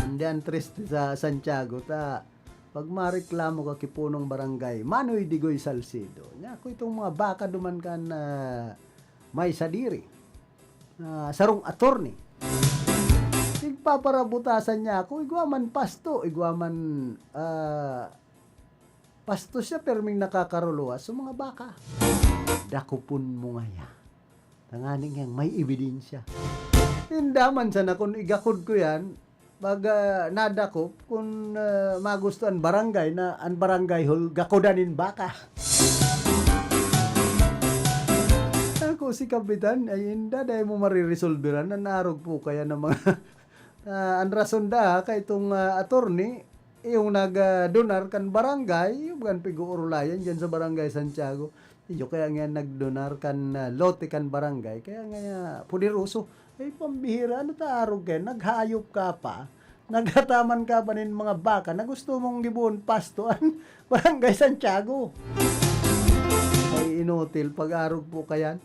Hindi ang triste sa Santiago, ta pag mareklamo ka ki punong barangay, Manoy Digoy Salcedo. Nya, kung itong mga baka duman kan, ah, may sadiri, ah, sarong attorney. Tigpaparabutasan niya ako, igwa man pasto, igwa man, ah, pasto siya, perming nakakaruluwas sa mga baka. Dakopon mo ngaya. Tanganing yang may ebidensya. Inda man sana kun igakod ko yan, pag, ah, nadakop, kun, ah, magusto an barangay na an barangay hall, gakodan nin baka. Ako si Kapitan, ay inda, dai mo mariresolveran, nanarog po kaya ng mga, ah, an rason da, kay itong, ah, attorney, yung nag, ah, donar kan barangay, yung kan pig-uurulayan dyan sa Barangay Santiago. Iyo kaya nga nagdonar kan, ah, lote kan barangay, kaya nga, ah, poderoso. Ay, pambihira, ano ta arog kayan? Naghayop ka pa. Naghataman ka pa nin mga baka na gusto mong gibohon pasto an Barangay Santiago. Ay, inutil, pag-arog po kayan.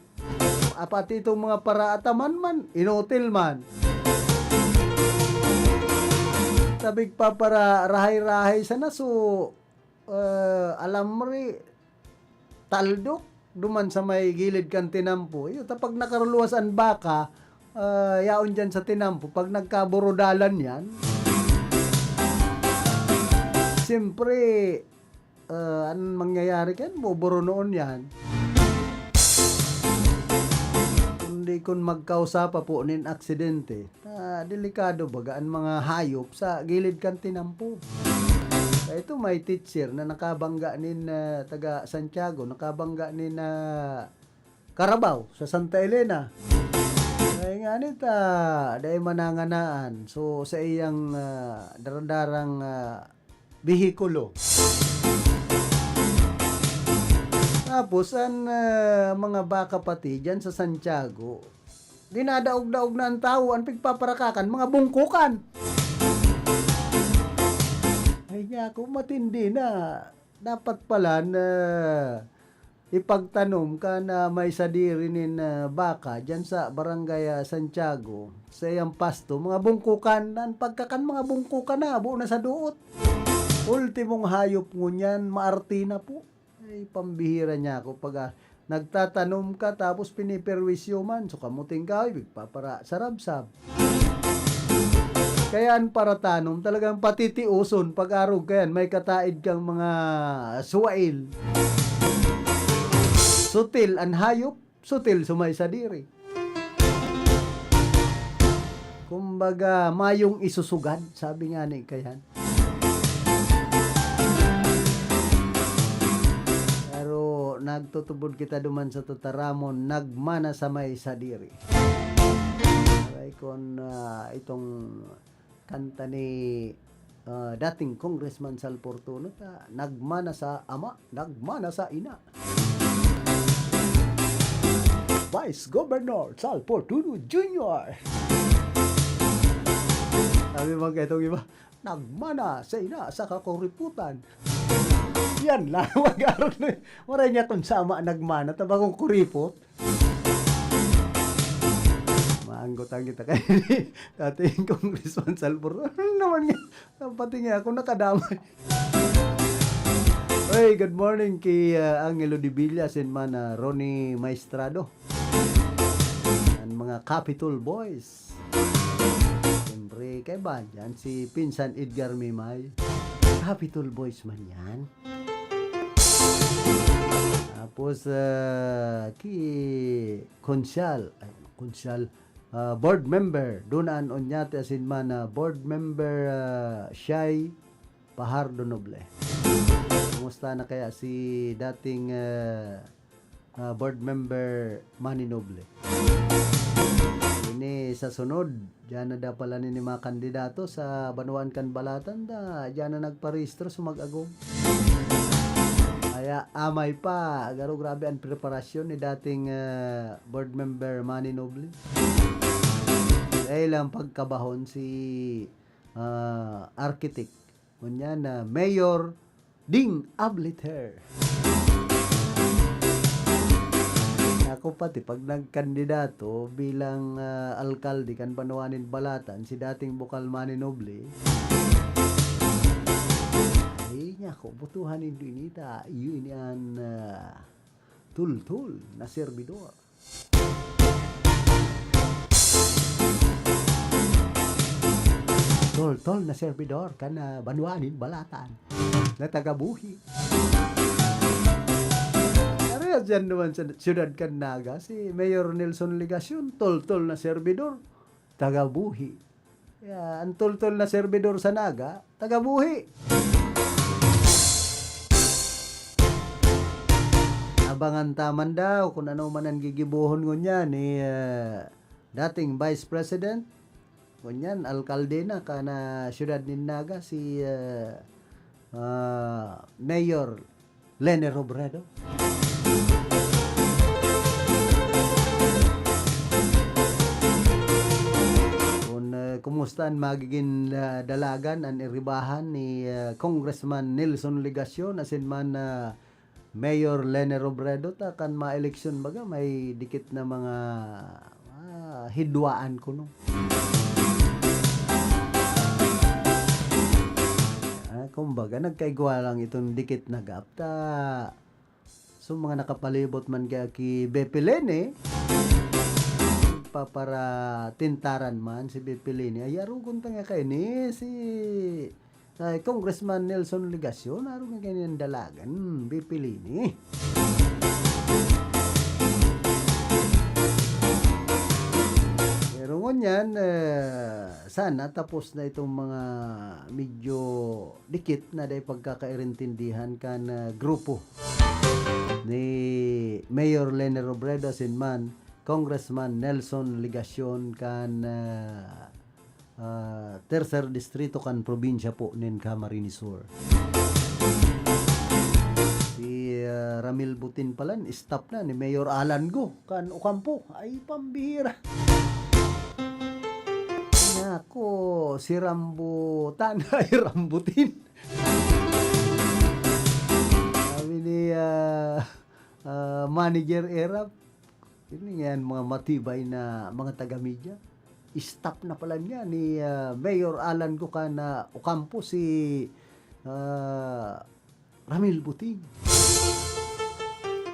Ah, pati itong mga paraataman man, inutil man. Sabi pa para rahay-rahay sana, so, ah, alamri, taldok, duman sa may gilid kan tinampo. Iyo, ta pag nakaruluwas an baka, ah, yaon diyan sa tinampo, pag nagkaburudalan yan, siyempre, ah, an mangyayari kayan, buburunoon yan. Kundi kun magkausa pa po nin aksidente, ah, delikado baga an mga hayop sa gilid kan tinampo. Kaya ito, may teacher na nakabangga nin, ah, taga Santiago, nakabangga nin, ah, karabaw sa Santa Elena. Kaya nga nita, dai mananganaan. So, sa iyang, ah, daradarang, ah, behikulo. Tapos, an, ah, mga baka pati dyan sa Santiago, dinadaog-daog na an tawo, an pigpaparakakan, mga bungkukan. Ay, niya ako, matindi na. Dapat pala na ipagtanom ka na may sadiri nin, ah, baka diyan sa Barangay, ah, Santiago, sa iyang pasto, mga bungkukan, an pagkakan mga bungkukan na, buo na sa duot. Ultimong hayop ngunyan, maarte na po. Ay, pambihira niya ako pag, ah, nagtatanom ka tapos piniperwisyo man. So, kamuting kahoy, pigpapara-, sarabsab. Kaya an paratanom talagang patitiuson pag-arog kayan, may kataid kang mga suwail. Sutil an hayop, sutil sa may sadiri. Kumbaga, mayong isusugad, sabi nga ni kayan. Pero nagtutubod kita duman sa tataramon, nagmana sa may sadiri. Aray kon, ah, itong kanta ni, ah, dating Congressman Sal Fortuno ta, "Nagmana sa ama, nagmana sa ina." Vice Governor Sal Fortuno Junior Sabi man kaitong iba, "Nagmana sa ina sa kakuriputan." Yan lang, mag-arog na. Waray niya kung sama nagmana, tabakong kuripot. Maanggotan kita kay dating Congressman Salvor. Ano naman nga? Pati nga ako nakadamay. Hey, good morning kay, ah, Angelo de Villa, sin man, ah, Ronnie Maestrado. Ang mga Capitol Boys. Siyempre, kay ba dyan? Si Pinsan Edgar Mimay. Capitol Boys man yan. Tapos, ah, ki Konsehal, ay, Konsehal, ah, board member, Dunan Oñate, asin man, ah, board member, ah, Shai Pajardo Noble. Kumusta na kaya si dating, ah, ah, board member Manny Noble? Ini sa sunod, diyan na daw pala nin mga kandidato sa banwaan kan Balatan, da, diyan na nagparehistro sa mag-agom. Kaya amay pa, garo grabe ang preparasyon ni dating, ah, board member Manny Noble. Dahil ang pagkabahon si, ah, architect, ngunyan na Mayor Ding Abliter. Ako pati pag nagkandidato bilang, ah, alkalde kan banwaan nin Balatan, si dating bukal Manny Noble, ay, nako, botohan nindo ini ta, iyo ini an, ah, tultol na serbidor. Tultol na serbidor kan, ah, banwaan nin Balatan na taga-Buhi. Parehas yan naman sa siyudad kan Naga, si Mayor Nelson Legacion, tultol na serbidor, taga-Buhi. Kaya, ang tultol na serbidor sa Naga, taga-Buhi. Abangan ta man daw kung ano man ang gigibohon ngunyan ni, ah, dating Vice President, ngunyan alkalde na kan siyudad nin Naga, si, ah, ah, Mayor Leni Robredo. Kung, ah, kumusta an magiging, ah, dalagan an iribahan ni, ah, Congressman Nelson Legacion asin man, ah, Mayor Leni Robredo, ta kan maeleksyon baga may dikit na mga, ah, hidwaan kuno. Ah, kumbaga, nagkaigwa lang itong dikit na gap. Ta, so, mga nakapalibot man kaya ki Bepi Leni, paparatintaran man si Bepi Leni. Ay, arugon ta nga kaini si, ay, Congressman Nelson Legacion, arugon kaini ang dalagan, Bepi Leni. Pero ngunyan, eh, sana tapos na itong mga medyo dikit na dai pagkakairintindihan kan, ah, grupo ni Mayor Leni Robredo asin man Congressman Nelson Legacion kan, ah, ah, Tercer Distrito kan probinsya po nin Camarines Sur. Si, ah, Ramil Butin pala, staff na ni Mayor Alan Go kan Ocampo. Ay, pambihira. Nako, si Rambutan, ay, Rambutin. Sabi ni, ah, ah, Manager Erap, yun nga yan, mga matibay na mga taga-media. Staff na pala niya ni, ah, Mayor Alan Go kan Ocampo, si, ah, Ramil Butin.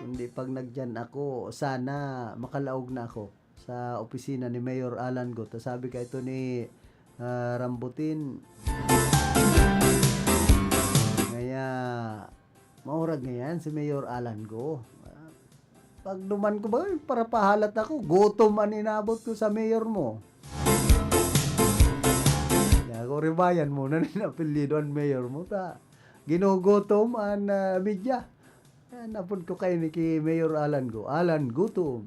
Kundi pag nagdiyan ako, sana makalaog na ako sa opisina ni Mayor Alan Go. Ta sabi ka ito ni, ah, Rambutin, ngaya, maurag ngayan si Mayor Alan Go. Ah, pagduman ko ba, parapahalat ako, gutom an inabot ko sa mayor mo. Kaya ako, ribayan mo na nin apelyido an mayor mo, ta ginugutom an, ah, media. Yan, napod ko kaini ki Mayor Alan Go. Alan, gutom.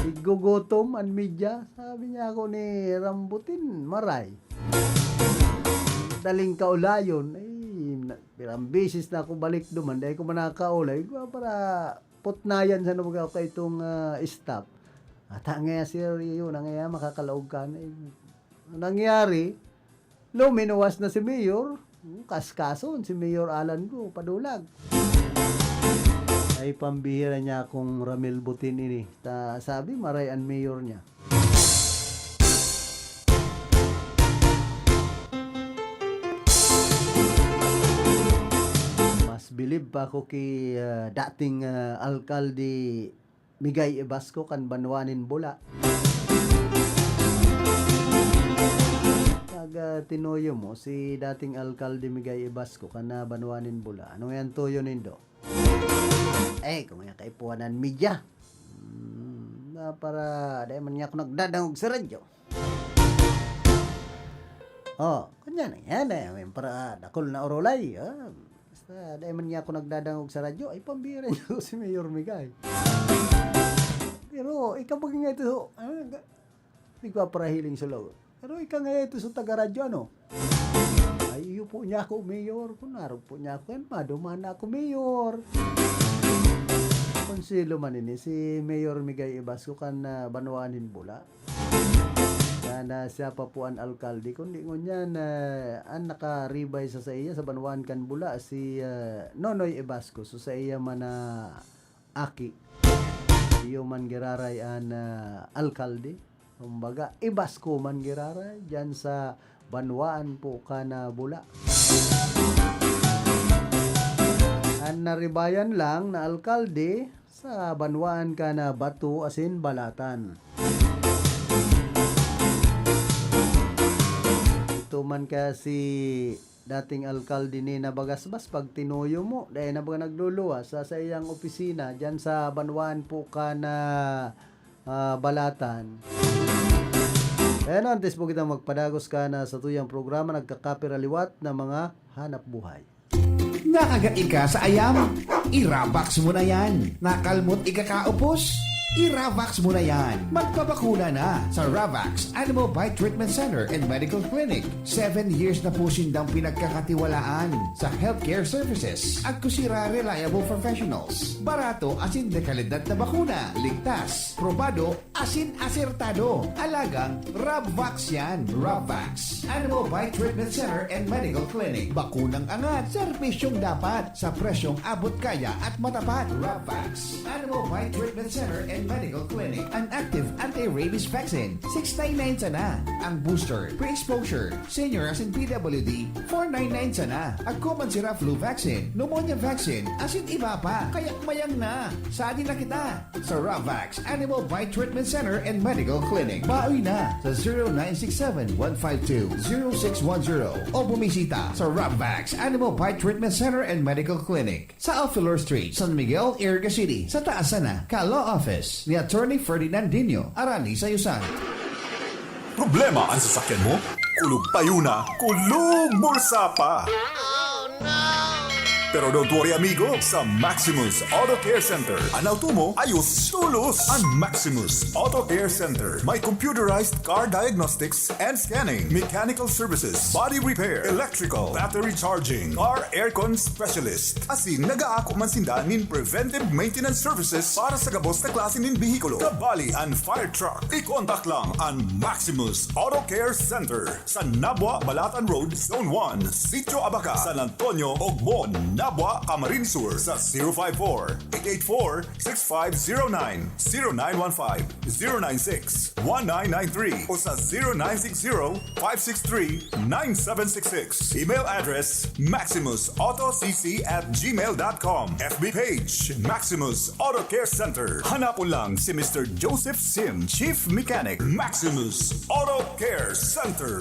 Igugutom an media. Sabi niya ako ni Rambutin, maray. Daling kaulayon. Ay, na, pirang bisis na ako balik duman. Dahil ko manakaulay. Igwa para putnayan sa nabaga ako itong, ah, staff. Ata nga, sir, yun, ang nga, makakalaog ka na. Eh, nangyari, luminuwas na si Mayor. Kaskason si Mayor Alan ko, padulag. Ay, pambihira niya akong Ramil Butin ini. Ta, sabi, maray an mayor niya. Mas bilib pa ako ki, ah, dating, ah, alkalde Migay Ibasco kan banwa nin Bula. Pag, ah, tinuyo mo si dating alkalde Migay Ibasco kan, ah, banwa nin Bula, ano yan tuyo nindo? Eh, kung yan kaipuhanan media. Hmm, na para dai man niya ako nagdadangog sa radyo. Oh, kanya na yan eh. Para dakul na orolay. Ah, basta dai man niya ako nagdadangog sa radyo, ay pambira niyo si Mayor Migay. Pero ikaw ba nga ito, ah, ga-, nagpaparahiling sa lagot. Pero ika nga ito sa taga-radyo, ano? Ay, iyo po niya ako, Mayor. Kung narog po niya ako yan, maduman na ako, Mayor. Konselo man ini, si Mayor Migay Ibasco kan, ah, banwaan nin Bula. Yan, ah, siya pa po an alkalde. Kundi ngunyan, ah, an nakaribay sa saiya sa banwaan kan Bula, si, ah, Nonoy Ibasco. So, saiya man na aki. Iyo man giraray an, ah, alkalde. Kumbaga, Ibasco man giraray diyan sa banwaan po kan, ah, Bula. An naribayan lang na alkalde sa banwaan kan, ah, Bato asin Balatan. Ito man kaya si dating alkalde ni Nabagasbas, pag tinuyo mo, dai na baga nagluluwas sa saiyang opisina diyan sa banwaan po kan, ah, ah, Balatan. Ayan, antes po kitang magpadagos kan satuyang programa, nagkakapira liwat na mga hanap buhay. Nakagat ika sa ayam? I-Ravax mo na yan. Nakalmot ika kaupos? I-Ravax mo na yan. Magpabakuna na sa Ravax Animal Bite Treatment Center and Medical Clinic. Seven years na po sindang pinagkakatiwalaan sa healthcare services. Agko sira reliable professionals. Barato asin de kalidad na bakuna. Ligtas, probado, asin asertado. Alagang Rabvax yan. Rabvax. Animal Bite Treatment Center and Medical Clinic. Bakunang angat, serbisyong dapat, sa presyong abot kaya at matapat. Rabvax. Animal Bite Treatment Center and Medical Clinic. An active anti-rabies vaccine, six nine nine sana. Ang booster, pre-exposure, senior asin P W D, four nine nine sana. Agko man sira flu vaccine, pneumonia vaccine, asin iba pa. Kaya mayang na. Sadi na kita sa Ravax Animal Bite Treatment Center and Medical Clinic. Baoy na sa zero nine six seven, one five two, zero six one zero o bumisita sa Ravax Animal Bite Treatment Center and Medical Clinic sa Alfelor Street, San Miguel, Iriga City, sa taas sana ka Law Office ni Attorney Ferdinand Dino, Arani Sayusan. Problema an sasakyan mo? Kulog payo na, kulog bulsa pa! Pero don't worry, amigo. Sa Maximus Auto Care Center, an auto mo, ayos tolos. An Maximus Auto Care Center may computerized car diagnostics and scanning, mechanical services, body repair, electrical, battery charging, car aircon specialist. Asin nagaako man sinda nin preventive maintenance services para sa gabos na klase nin behikulo, kabali an fire truck. I-contact lang an Maximus Auto Care Center sa Nabua, Balatan Road, Zone one, Sitio Abaca, San Antonio, Ogmon, Nabua, Camarines Sur, sa zero five four, eight eight four, six five zero nine, zero nine one five, zero nine six, one nine nine three, o sa zero nine six zero, five six three, nine seven six six. Email address, maximus auto c c at gmail dot com. F B page, Maximus Auto Care Center. Hanapon lang si Mister Joseph Sim, Chief Mechanic, Maximus Auto Care Center.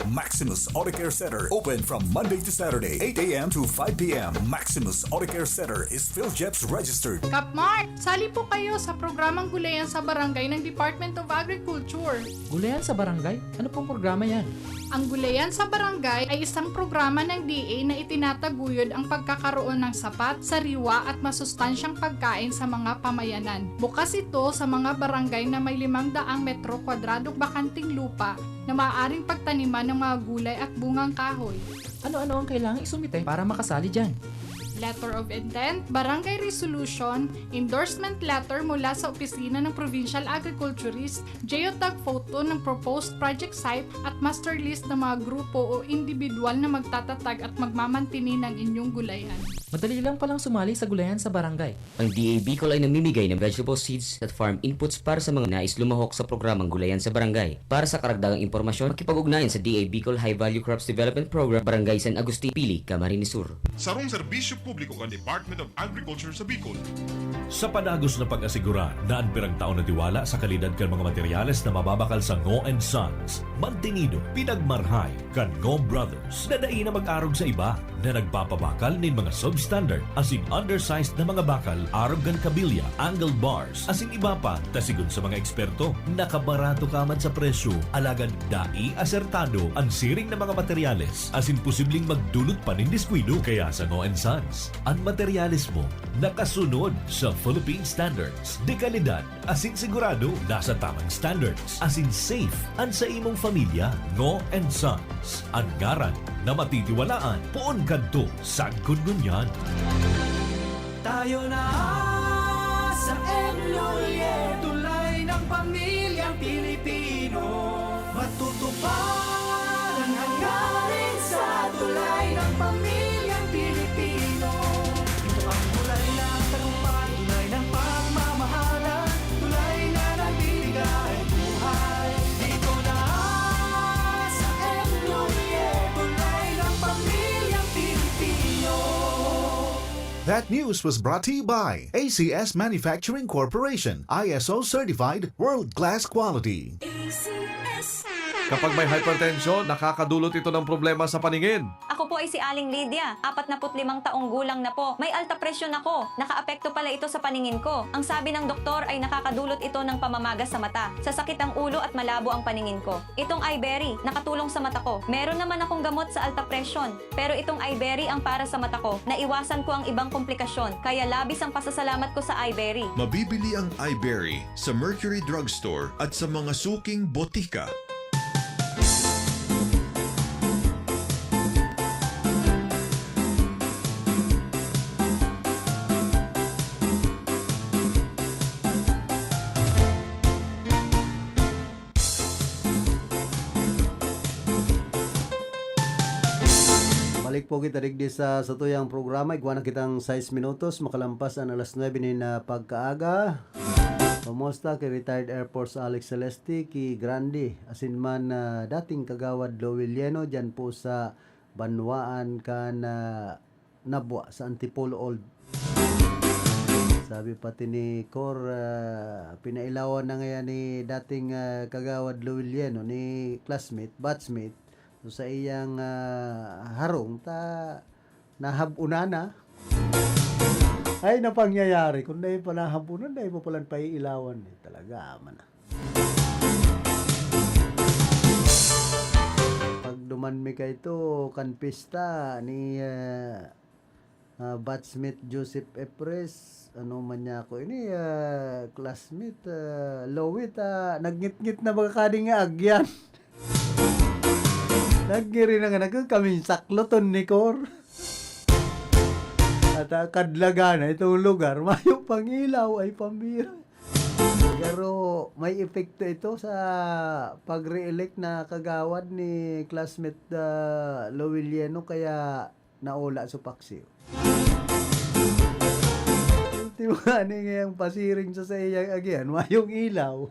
Maximus Auto Care Center, open from Monday to Saturday, eight a m to five p m. Maximus Auto Care Center is PhilGEPS registered. Kapmart, sali po kayo sa programang Gulayan sa Barangay ng Department of Agriculture. Gulayan sa Barangay? Ano pong programa yan? Ang Gulayan sa Barangay ay isang programa ng D A na itinataguyod ang pagkakaroon ng sapat, sariwa at masustansyang pagkain sa mga pamayanan. Bukas ito sa mga barangay na may limang daang metro kwadradong bakanteng lupa na maaaring pagtaniman ng mga gulay at bungang kahoy. Ano-ano ang kailangang isumite para makasali dyan? Letter of intent, barangay resolution, endorsement letter mula sa opisina ng Provincial Agriculturist, geotag photo ng proposed project site at master list ng mga grupo o individual na magtatatag at magmamantini ng inyong gulayan. Madali lang palang sumali sa gulayan sa barangay. Ang D A Bicol ay namimigay ng vegetable seeds at farm inputs para sa mga nais lumahok sa programang gulayan sa barangay. Para sa karagdagang impormasyon, makipag-ugnayan sa D A Bicol High Value Crops Development Program, Barangay San Agustin, Pili, Camarines Sur. Sarong serbisyo publiko kan Department of Agriculture sa Bicol. Sa padagos na pag-asigurar na an pirang taon na tiwala sa kalidad kan mga materyales na mababakal sa Ngo and Sons, mantinido, pinagmarhay kan Ngo Brothers na dai na mag-arog sa iba na nagpapabakal nin mga substandard asin undersized na mga bakal arog kan kabilya, angled bars, asin iba pa, ta sigon sa mga eksperto, nakabarato ka man sa presyo, alagad dai asertado an siring na mga materyales, asin posibleng magdulot pa nin diskuido. Kaya sa Ngo and Sons, an materyales mo nakasunod sa Philippine Standards de Calidad, asin sigurado nasa tamang standards, asin safe an sa imong pamilya. Ngo and Sons, an ngaran na matitiwalaan poon kadto sagkod ngunyan. Tayo na sa M Lhuillier, tulay ng pamilyang Pilipino. Matutupad ang hangarin sa tulay ng pamilyang Pilipino. Ito ang tulay ng tagumpay, tulay ng pagmamahalan, tulay na nagbibigay buhay. Dito na sa M Lhuillier, tulay ng pamilyang Pilipino. That news was brought to you by A C S Manufacturing Corporation, I S O certified, world-class quality. A C S. Kapag may hypertension, nakakadulot ito ng problema sa paningin. Ako po ay si Aling Lydia, apatnapu't limang taong gulang na po. May alta presyon ako. Nakaapekto pala ito sa paningin ko. Ang sabi ng doktor ay nakakadulot ito ng pamamaga sa mata, sasakit ang ulo at malabo ang paningin ko. Itong Iberry, nakatulong sa mata ko. Meron naman akong gamot sa alta presyon, pero itong Iberry ang para sa mata ko. Naiwasan ko ang ibang komplikasyon, kaya labis ang pasasalamat ko sa Iberry. Mabibili ang Iberry sa Mercury Drugstore at sa mga suking botika. Balik po kita digdi sa satuyang programa. Igwa na kitang sais minutos makalampas an alas nuebe nin, ah, pagkaaga. Kumusta ki retired Air Force Alex Celeste, ki Grande, asin man, ah, dating Kagawad Louie Lieno, diyan po sa banwaan kan, ah, Nabua, sa Antipolo Old. Sabi pati ni Cor, ah, pinailawan na ngayon ni dating, ah, Kagawad Louie Lieno, ni classmate, batchmate, so sa iyang, ah, harong, ta nahab-unan na. Ay, napangyayari. Kung dai pa nahab-unan, dai pa palan paiilawan. Eh, talaga, man. Pagduman mi kaito, kan pista ni, ah, ah, batchmate Joseph Epres, ano man niya ako ini, ah, classmate, ah, Lowit, ah, nagngitngit na baga kading nga agyan. Nagngiri na nga, nagkakaminsakloton ni Cor. At, ah, kadlaga na itong lugar, mayo pang ilaw ay pambira. Pero may epekto ito sa pag-re-elect na kagawad ni classmate, ah, Lowiliano, kaya naola su paksiw. Ultimo ani ngayang pasiring sa saiyang agihan, mayong ilaw.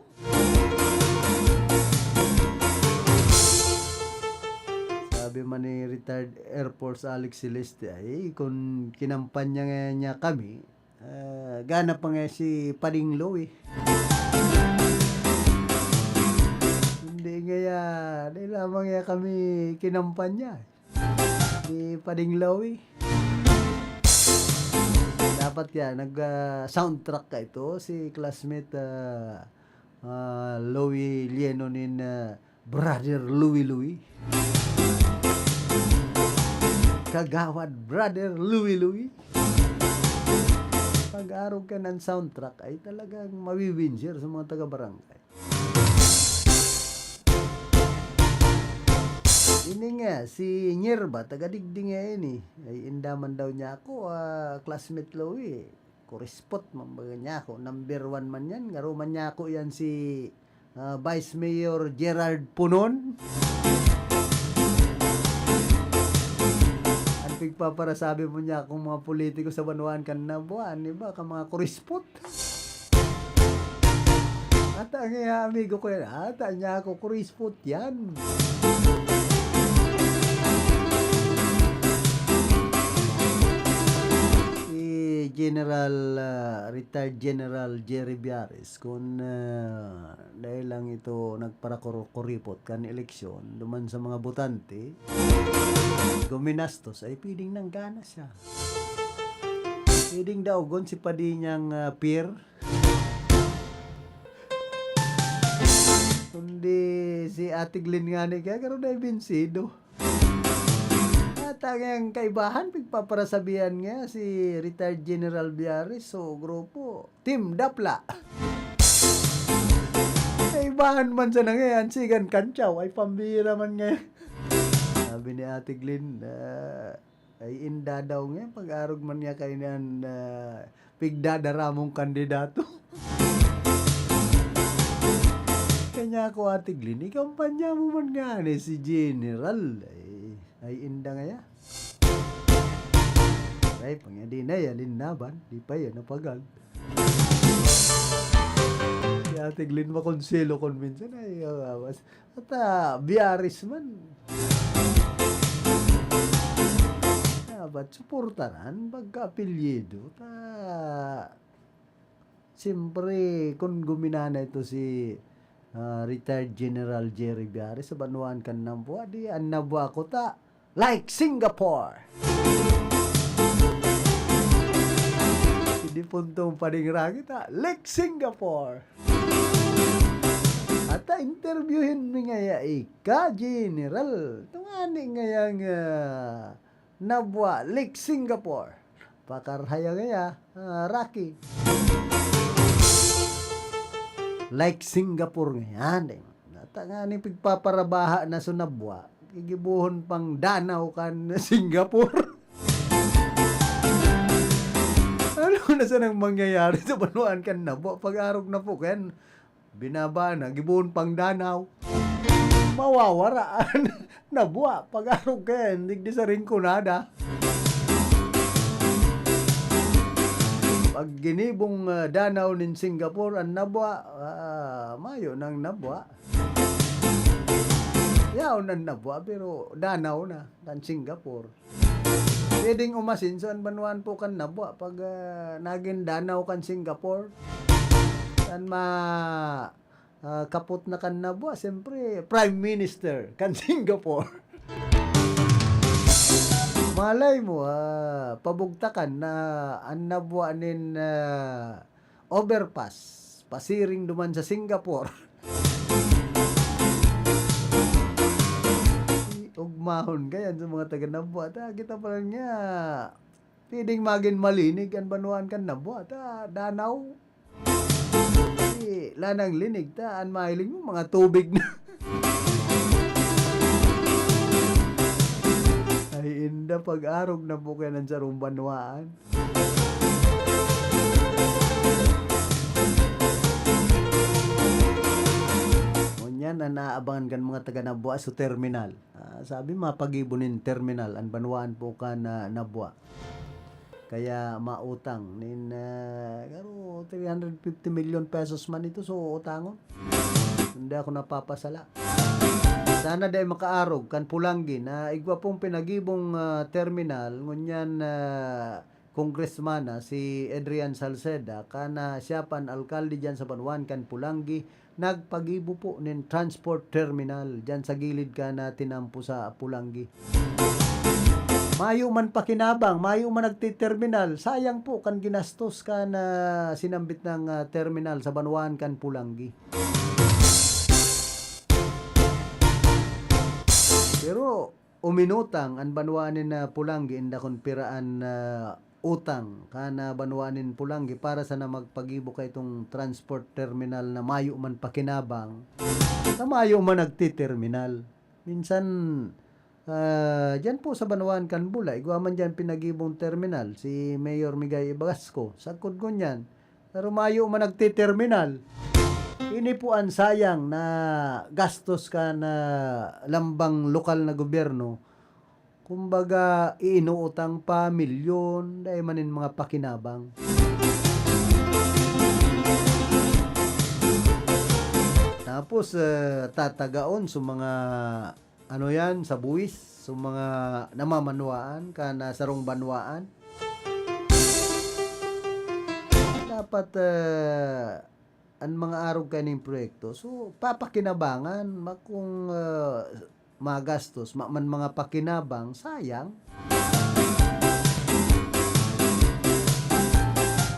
Sabi man ni retired Air Force Alex Celeste, "Ay, kung kinampanya nga niya kami, ah, gana pa nga si Pading Louie." Hindi nga ya, di lamang ya kami kinampanya. Ni Pading Louie. Dapat ya, nag, ah, soundtrack ka ito, si classmate, ah, ah, Louie Lieno nin, ah, Brother Louie Louie. Kagawad Brother Louie Louie. Pag-arog ka ng soundtrack ay talagang mawiwindsor sa mga taga-barangay. Ini nga, si Nierba, taga digdi nga ini. Ay, inda man daw niya ako, ah, classmate Louie. Kurispot man baga niya ako. Number one man yan. Garo man niya ako yan si, ah, Vice Mayor Gerald Punon. Ang pigpaparasabi mo niya akong mga politiko sa banwaan kan nabuan, di ba? Ka mga kurispot. Ata nga, amigo ko yan. Ata niya ako, kurispot yan. Si General, ah, retired General Jerry Biares, kung, ah, dahil lang ito nagparakuripot kan eleksyon, duman sa mga botante, guminastos, ay pwedeng nanggana siya. Pwedeng daogon si padi niyang, ah, peer. Kundi si Ate Glenn nga ni kaya, karon na binsido. Ata ngayang kaibahan, pigpaparasabihan nga si retired General Biares, so grupo, Team Dapla. Kaibahan man sa nangayan, sigan kantsaw, ay pambira man ngayon. Sabi ni Ate Glenn, ah, ay inda daw nga, pag-arog man niya kayo niyan, ah, pigdadaramong kandidato. Kanya ako, Ate Glenn, ikampanya mo man nga ni si General. Ay, ay inda nga ya. Ay, pangya di na yan, linaban. Di pa yan, napagag. Si Ate Glenn, makonselo kon minsan. Ay, ah, mas, at, ah, Biaris man. Dapat suportaran pagka-apelyido. Ta, siyempre, kung guminana ito si, ah, retired General Jerry Biaris sa banwaan kan Nabua, di an Nabua ko ta, like Singapore. Hindi puntong paningrangit, ha? Like Singapore. At, ah, interviewin mi ngaya ika, General. Tungani ngayang, ah, Nabua, like Singapore. Pakarhaya ngaya, ah, Rocky. Like Singapore ngayan, eh. Nata nga ni pigpaparabaha na sa Nabua, gigibohon pang danaw kan Singapore. Ano na sanang mangyayari sa banwaan kan Nabua? Pag-arog na po kan binaba na, gibohon pang danaw. Mawawara an Nabua, pag-arog kan digdi sa Rinconada. Pag ginibong, ah, danaw nin Singapore an Nabua, ah, mayo nang Nabua. Yaon an Nabua, pero danaw na kan Singapore. Pwedeng umasenso an banwaan po kan Nabua pag, ah, nagin danaw kan Singapore. An ma-, ah, kapot na kan Nabua, siyempre, Prime Minister kan Singapore. Malay mo, ah, pabugtakan na an Nabua nin, ah, overpass, pasiring duman sa Singapore. Ugmahon kayan sa mga taga Nabua. Ta, kita pa lang niya, pwedeng magin malinig an banwaan kan Nabua. Ta, danaw. Di, lanang linig ta, an mahiling mo, mga tubig na. Ay, inda, pag-arog na po kayo ng sarong banwaan. Ngunyan, an naabangan kan mga taga Nabua sa terminal. Ah, sabi, mapagibo nin terminal, an banwaan po kan, ah, Nabua. Kaya mautang nin, ah, garo three hundred fifty million pesos man ito, so utangon. Hindi ako napapasala. Sana dai makaarog kan Pulanggi na igwa pong pinagibong, ah, terminal, ngunyan, ah, Congressman na si Adrian Salceda, kana siya pa an alkalde diyan sa banwaan kan Pulanggi, nagpagibo po nin transport terminal diyan sa gilid kan tinampo sa Pulanggi. Mayo man pakinabang, mayo man nagtiterminal, sayang po kan ginastos kan, ah, sinambit na, ah, terminal sa banwaan kan Pulanggi. Pero uminutang an banwaan nin, ah, Pulanggi, inda kun pira an, ah, utang kan, ah, banwaan nin Pulanggi para sana magpagibo kaitong transport terminal na mayo man pakinabang, na mayo man nagtiterminal. Minsan, Ah, diyan po sa banwaan kan Bula, igwa man diyan pinagibong terminal, si Mayor Migay Ibagasco. Sagkod ngunyan, pero mayo man nagte-terminal. Ini po an sayang na gastos kan lambang lokal na gobyerno. Kumbaga, iinuutang pa, milyon, dai man nin mga pakinabang. Tapos, eh, tatagaon sa mga, ano yan, sa buwis, sa mga namamanwaan, kan sarong banwaan. Dapat, eh, an mga arog kaining proyekto, so, papakinabangan, ma-, kung, eh, magastos, ma-, man mga pakinabang, sayang.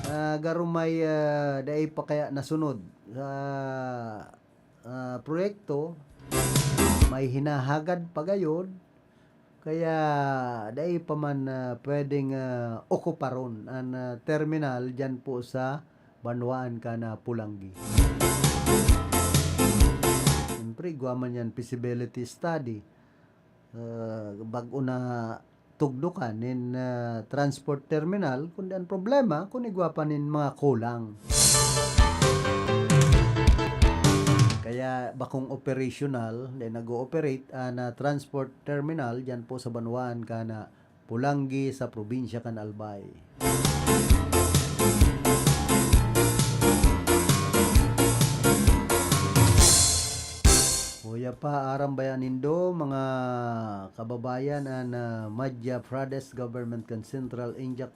Ah, garo may, ah, dai pa kaya nasunod sa, ah, proyekto, may hinahagad pa gayod, kaya dai pa man, ah, pwedeng, ah, okuparon an, ah, terminal diyan po sa banwaan kan Polangui. Siyempre, igwa man yan feasibility study. Ah, bag-o na tugdokan nin, ah, transport terminal, kundi ang problema, kun igwa pa nin mga kulang. Kaya bakong operational, dai nag-ooperate an, ah, transport terminal diyan po sa banwaan kan Polangui sa probinsya kan Albay. Uya pa, aram baya nindo, mga kababayan, an, ah, Madhya Pradesh government kan Central India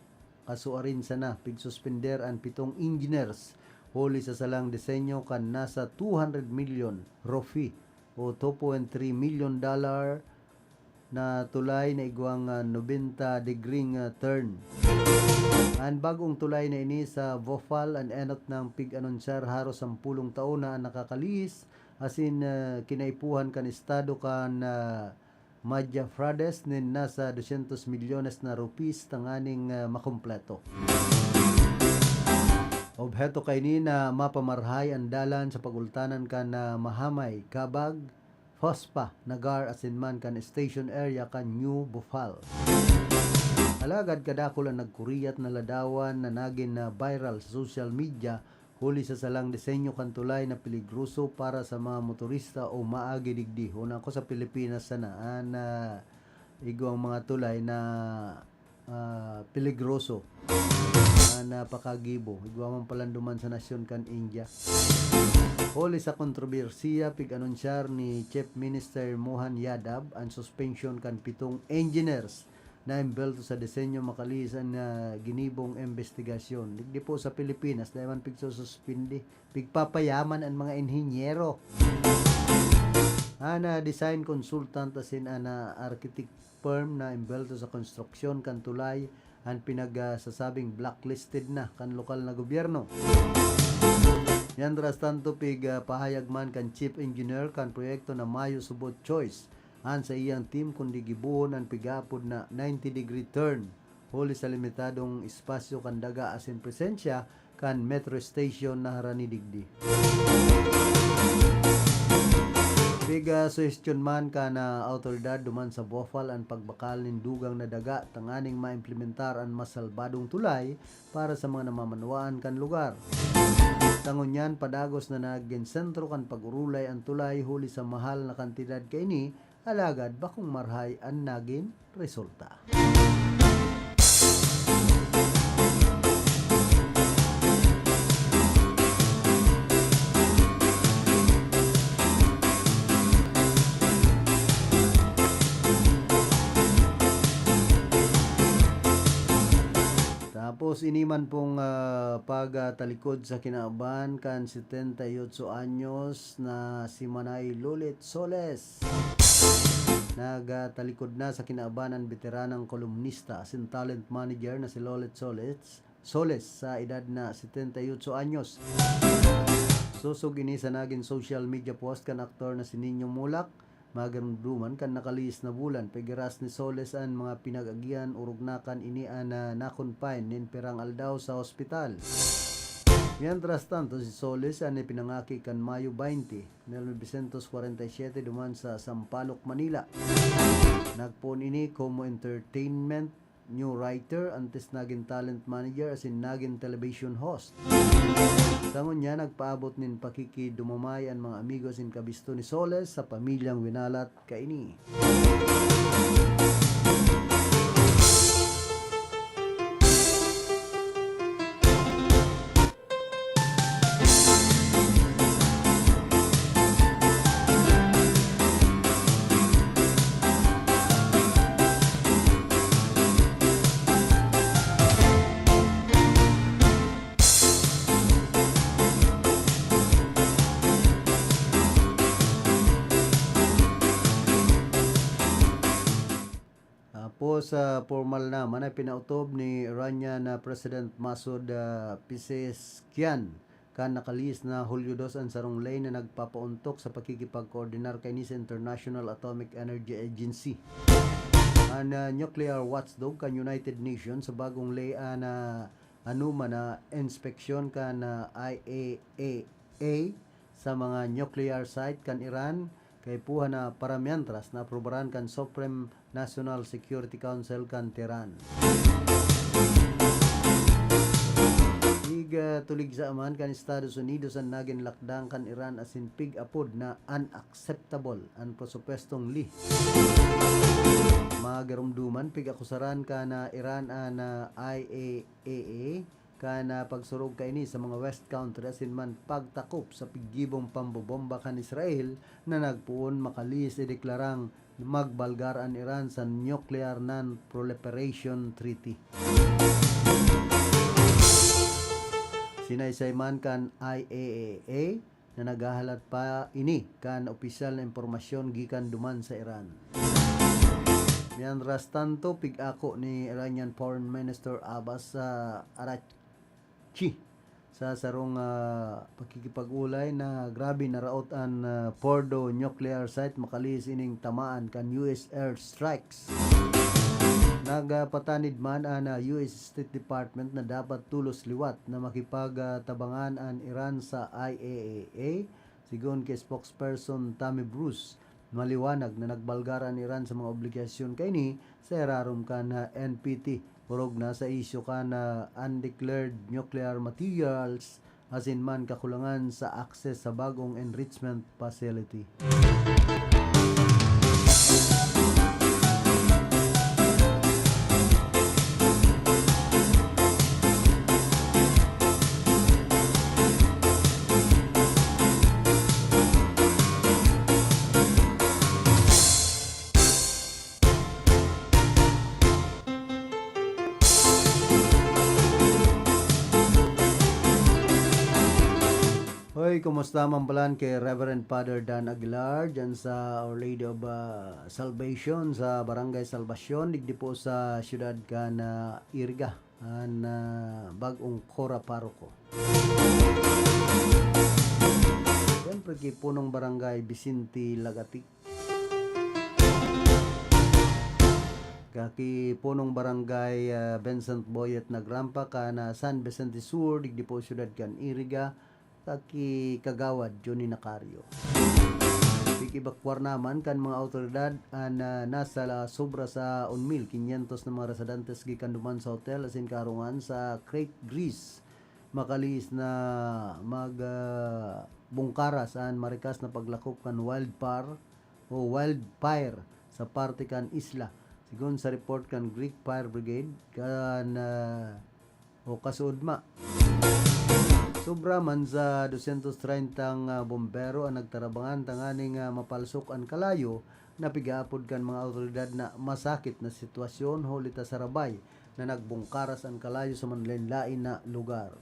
kasuarin sana pigsuspender an pitong engineers huli sa salang disenyo kan nasa two hundred million rupee o two point three million dollar na tulay na igwang, ah, nobenta degree, ah, turn. An bag-ong tulay na ini sa Bhopal an enot nang pig-anonsyar haros sampulong taon na an nakakalihis, asin, ah, kinaipuhan kan estado kan, ah, Madhya Pradesh nin nasa dosyentos milyones na rupees tanganing, ah, makumpleto. Obheto kaini na mapamarahay an dalan sa pagultanan kan, ah, Mahamay, Kabag, Phospa, Nagar asin man kan station area kan New Bhopal. Alagad kadakul an nagkuriyat na ladawan na nagin na viral sa social media huli sa salang disenyo kan tulay na peligroso para sa mga motorista o maagi digdi. Huna ko sa Pilipinas sana, an, ah, igwang mga tulay na ah, peligroso na napakagibo. Igwa man palan duman sa nasyon kan India. Huli sa kontrobersiya, pig-anonsyar ni Chief Minister Mohan Yadav an suspensyon kan pitong engineers na embelto sa disenyo makalihis an, ah, ginibong imbestigasyon. Digdi po sa Pilipinas, dai man pigsususpindi. Pigpapayaman an mga inhinyero. An, ah, design consultant asin an, ah, architect firm na embelto sa konstruksyon kan tulay an pinagsasabing blacklisted na kan lokal na gobyerno. Mientras tanto, pig, ah, pahayag man kan chief engineer kan proyekto na mayo subot choice an saiyang team kundi gibohon an pig-aapod na ninety degree turn huli sa limitadong espasyo kan daga asin presensya kan metro station na harani digdi. Pig-, ah, suhestyon man kan, ah, awtoridad duman sa Bhopal an pagbakal nin dugang na daga tanganing maimplementar an mas salbadong tulay para sa mga namamanwaan kan lugar. Sa ngunyan, padagos na nagin sentro kan pag-orolay an tulay huli sa mahal na kantidad kaini, alagad bakong marahay an nagin resulta. Tapos, ini man pong, ah, pagtalikod sa kinaban kan setenta y ocho anyos na si Manay Lolit Soles. Nagtalikod na sa kinaban an beteranang kolumnista asin talent manager na si Lolit Soles, Soles sa edad na setenta y ocho anyos. Sosog ini sa nagin social media post kan aktor na si Nino Mulak, Magarumduman kan nakalihis na bulan, pighiras ni Soles an mga pinag-agihan, orog na kan ini an, ah, na-confine nin pirang aldaw sa hospital. Mientras tanto, si Solis an ipinangaki kan Mayo twenty, mil novecientos kwarenta y siyete, duman sa Sampaloc, Manila. Nagpoon ini komo entertainment new writer, antes nagin talent manager asin nagin television host. Sa ngunyan, nagpaabot nin pakikidumamay an mga amigo asin kabisto ni Solis sa pamilyang winalat kaini. Tapos, ah, pormal naman na pinautob ni Iranian, ah, President Masoud, ah, Pezeshkian kan nakalihis na Hulyo dos an sarong ley na nagpapaontok sa pakikipagkoordinar kaini sa International Atomic Energy Agency. An, ah, nuclear watchdog kan United Nations sa bagong ley an, ah, anoman na inspeksyon kan, ah, I A E A sa mga nuclear site kan Iran, kaipuhan na paramientras na aprubaran kan Supreme National Security Council kan Tehran. Ig, ah, tuligsa man kan Estados Unidos an nagin lakdang kan Iran asin pig-apod na unacceptable an presupwestong ley. Magarumduman, pig-akusaran kan, ah, Iran an, ah, I A E A kan, ah, pagsurog kaini sa mga West country asin man pagtakop sa gibong pambobomba kan Israel na nagpoon makalihis ideklarang magbalgar an Iran sa Nuclear Non-Proliferation Treaty. Sinaysay man kan I A E A na naghahalat pa ini kan opisyal na impormasyon gikan duman sa Iran. Mientras tanto, pig-ako ni Iranian Foreign Minister Abbas, ah, Araghchi sa sarong, ah, pakikipag-olay na grabe naraot an, ah, Fordow nuclear site makalihis ining tamaan kan U S airstrikes. Nagpatanid man an, ah, U S State Department na dapat tolos liwat na makipagtabangan an Iran sa I A E A, sigon ki spokesperson Tammy Bruce. Maliwanag na nagbalgar an Iran sa mga obligasyon kaini sa irarom kan, ah, N P T, orog na sa isyu kan, ah, undeclared nuclear materials asin man kakulangan sa access sa bagong enrichment facility. Hoy, kumusta man palan ki Reverend Father Dan Aguilar, dyan sa Our Lady of, ah, Salvation, sa Barangay Salvacion, digdi po sa siyudad kan, ah, Iriga, an, ah, bag-ong Cora Paroko. Siyempre, ki Punong Barangay Vicente Lagatic. Kaki Punong Barangay, ah, Vincent Boyet Nagrampa kan, ah, San Vicente Sur, digdi po siyudad kan Iriga, kaki Kagawad Johnny Nacario. Pig-ebakwar naman kan mga awtoridad an, ah, nasa la-, sobra sa un mil kinyentos na mga residentes gikan duman sa hotel asin kaharungan sa Crete, Greece. Makalihis na mag, ah, bungkaras an marikas na paglakop kan wildfire o wildfire sa parte kan isla, sigon sa report kan Greek Fire Brigade kan, ah, o kasuodma. Sobra man sa dosyentos treyntang, ah, bombero an nagtarabangan tanganing, ah, mapalsok an kalayo na pig-aapod kan mga awtoridad na masakit na sitwasyon huli ta sarabay na nagbungkaras an kalayo sa manlaen-laen na lugar.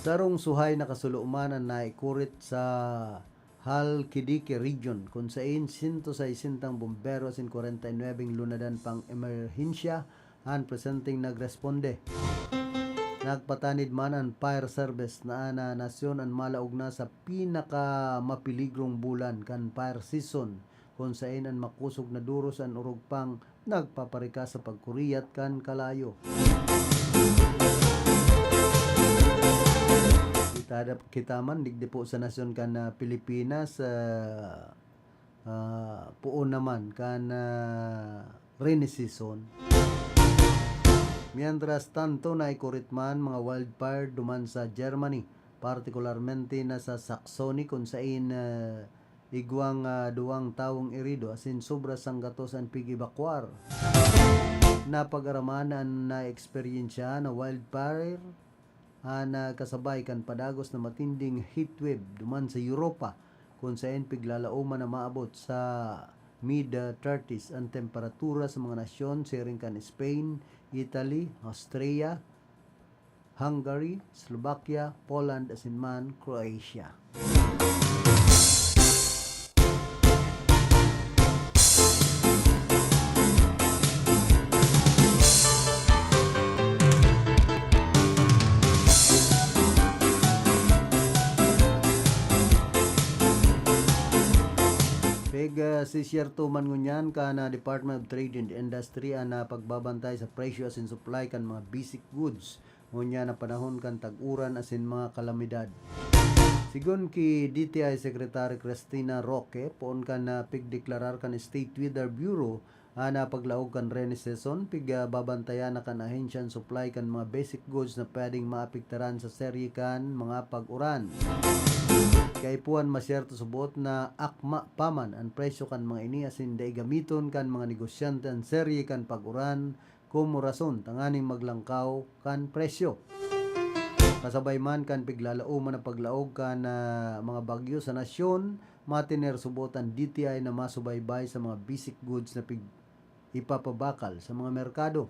Sarong suhay na kasulo man an naikurit sa Halkidiki Region, kun saen sento saysentang bombero asin kwarenta y nuebeng lunadan pang-emerhensya an presenteng nagresponde. Nagpatanid man an fire service na an nasyon an malaog na sa pinakamapeligrong bulan kan fire season, kun saen an makosog na duros an orog pang nagpaparikas sa pagkuriyat kan kalayo. Dada kita man digdi po sa nasyon kan, ah, Pilipinas, ah, ah, poon naman kan, ah, rainy season. Mientras tanto, naikurit man mga wildfire duman sa Germany, partikularmente na sa Saxony, kun sain, ah, igwang, ah, duwang tawong erido asin sobra sanggatos an pig-ebakwar. Napag-araman an naeksperyensya na wildfire an, ah, kasabay kan padagos na matinding heatwave duman sa Europa, kun saen piglalaoman na maabot sa mid, ah, thirties an temperatura sa mga nasyon siring kan Spain, Italy, Austria, Hungary, Slovakia, Poland, asin man Croatia. Pig, ah, si siyerto man ngunyan kan, ah, Department of Trade and Industry an, ah, pagbabantay sa presyo asin supply kan mga basic goods ngunyan na panahon kan tag-uran asin mga kalamidad. Sigon ki D T I Secretary Cristina Roque, poon kan, ah, pigdeklarar kan State Weather Bureau an, ah, paglaog kan rainy season, pig, ah, babantayan na kan ahensya an supply kan mga basic goods na pwedeng maapektaran sa serye kan mga pag-uran. Kaipuhan masyerto subot na akma pa man an presyo kan mga ini asin dai gamiton kan mga negosyante an serye kan pag-uran kumo rason tanganing maglangkaw kan presyo. Kasabay man kan piglalaoman na paglaog kan, ah, mga bagyo sa nasyon, matiner subot an D T I na masubaybay sa mga basic goods na pig-, ipapabakal sa mga merkado.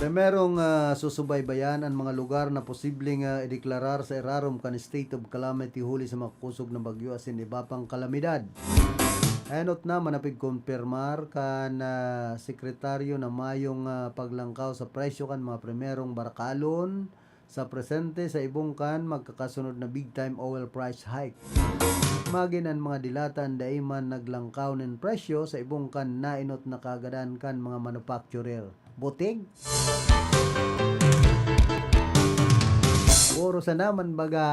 Primerong, ah, susubaybayan an mga lugar na posibleng, ah, ideklarar sa irarom kan state of calamity huli sa mga kusog na bagyo asin iba pang kalamidad. Enot naman na pigkonpirmar kan, ah, sekretaryo na mayong, ah, paglangkaw sa presyo kan mga primerong barakalon sa presente sa ibong kan magkakasunod na big time oil price hike. Magin an mga dilata an dai man naglangkaw nin presyo sa ibong kan naenot na kagadan kan mga manufacturer. Butig? Puro sana man baga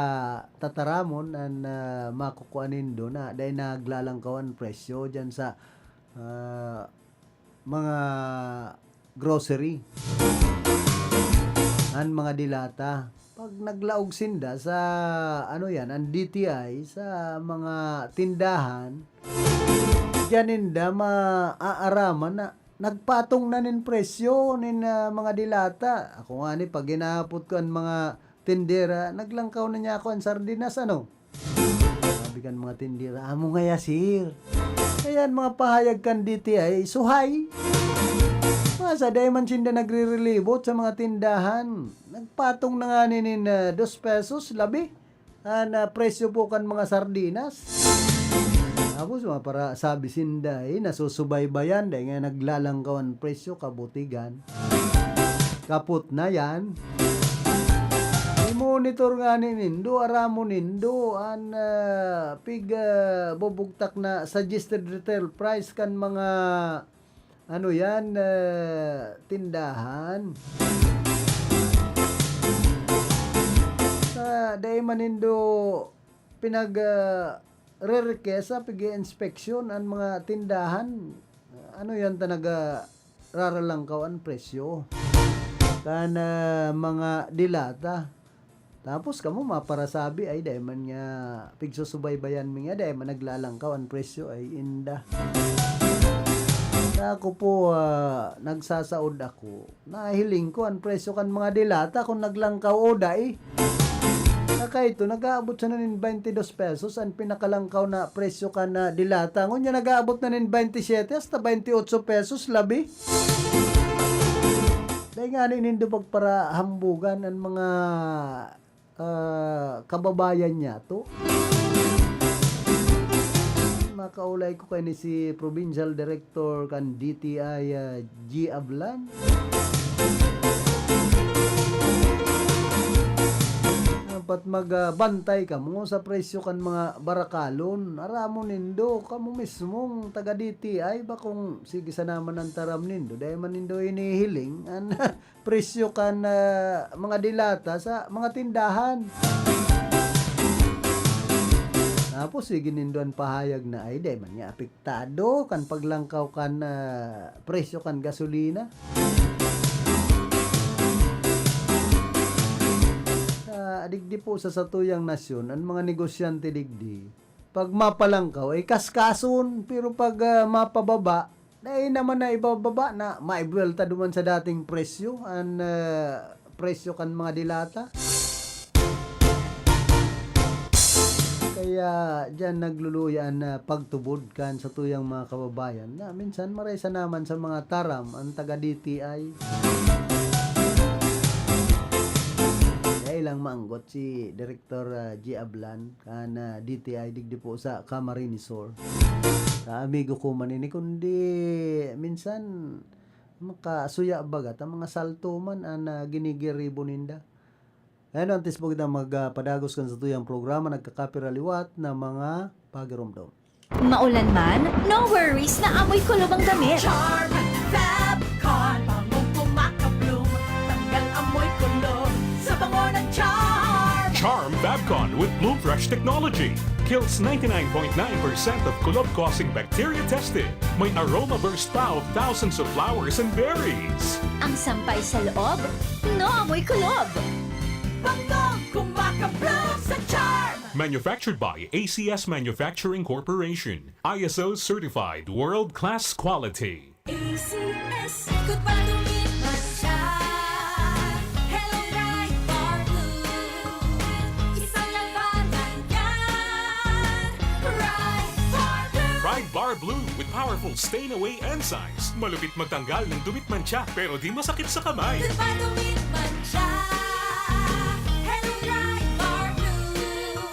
tataramon an, ah, makukuha nindo na dai naglalangkaw an presyo diyan sa, ah, mga grocery, an mga dilata. Pag naglaog sinda sa, ano yan, an D T I, sa mga tindahan, diyan ninda maaaraman na nagpatong na nin presyo nin, ah, mga dilata. Ako nga ni, pag inaapot ko an mga tindera, naglangkaw na niya ako an sardinas, ano? Sabi kan mga tindera, "Amo ngaya, sir." Kaya an mga pahayag kan D T I, suhay. Masa dai man sinda nagrirelibot sa mga tindahan. Nagpatong na nga nin, ah, dos pesos, labi. An, ah, presyo po kan mga sardinas. Tapos, mga para sabi sinda, eh, nasusubaybayan, dai nga naglalangkaw an presyo, kabutigan. Kapot na yan. I-monitor nga ni nindo, aramon nindo, an, ah, pig, ah, bubugtak na suggested retail price kan mga ano yan, ah, tindahan. Sa dai man nindo pinag, ah, re-request sa pag-inspeksyon an mga tindahan. Ano yan ta naga-, raralangkaw an presyo kan, ah, mga dilata. Tapos kamo maparasabi, "Ay, dai man nga pigsusubaybayan mi nga, dai man naglalangkaw an presyo," ay inda. Sa ako po, ah, nagsasaod ako, nahiling ko an presyo kan mga dilata kung naglangkaw o dai. Sa kaito, nag-aabot sana nin twenty dos pesos an pinakalangkaw na presyo kan, ah, dilata. Ngunyan nag-aabot na nin twenty siete hasta twenty otso pesos, labi. Dai ngani nindo pagparahambugan an mga, ah, kababayan niyato. Makaulay ko kaini si Provincial Director kan D T I, ah, G Ablan. Ang Dapat magbantay kamo sa presyo kan mga barakalon. Aramon nindo, kamo mismong taga D T I, bakong sige sana man an taram nindo, dai man nindo hinihiling an presyo kan, ah, mga delata sa mga tindahan. Tapos sige nindo an pahayag na, ay, dai man niya apektado kan paglangkaw kan, ah, presyo kan gasolina. Sa digdi po sa satuyang nasyon, an mga negosyante digdi, pag mapalangkaw, ay kaskason, pero pag, ah, mapababa, dai naman na ibababa na, maibuwelta duman sa dating presyo, an, ah, presyo kan mga delata. Kaya diyan nagluluya an, ah, pagtubod kan satuyang mga kababayan na minsan maray sa naman sa mga taram an taga D T I. Dai lang maanggot si Director, ah, G. Ablan kan, ah, D T I digdi po sa Camarines Sur. Sa amigo ko man ini, kundi minsan makasuya baga ta mga salto man an, ah, ginigiribo ninda. Ayan, antes po kita magpadagos kan satuyang programa, nagkakapira liwat na mga pagiromdom. Maulan man, no worries na amoy kulob ang damit. Charm Fab Con, bangong kumakabloom, tanggal amoy kulob sa bango ng Charm. Charm Fab Con with Bloom Fresh technology kills ninety-nine point nine percent of kulob-causing bacteria tested. May aroma burst pa of thousands of flowers and berries. Ang sampay sa loob, no amoy kulob. Bangong kumakabloom sa Charm. Manufactured by A C S Manufacturing Corporation. I S O certified world-class quality. A C S. Good pa dumi't man siya. Hello, Pride Bar Blue. Isang labanan yan. Pride Bar Blue. Pride Bar Blue with powerful stain away enzymes. Malupit magtanggal ng dumi't mantsa, pero di masakit sa kamay. Good pa dumi't man siya. Hello, Pride Bar Blue.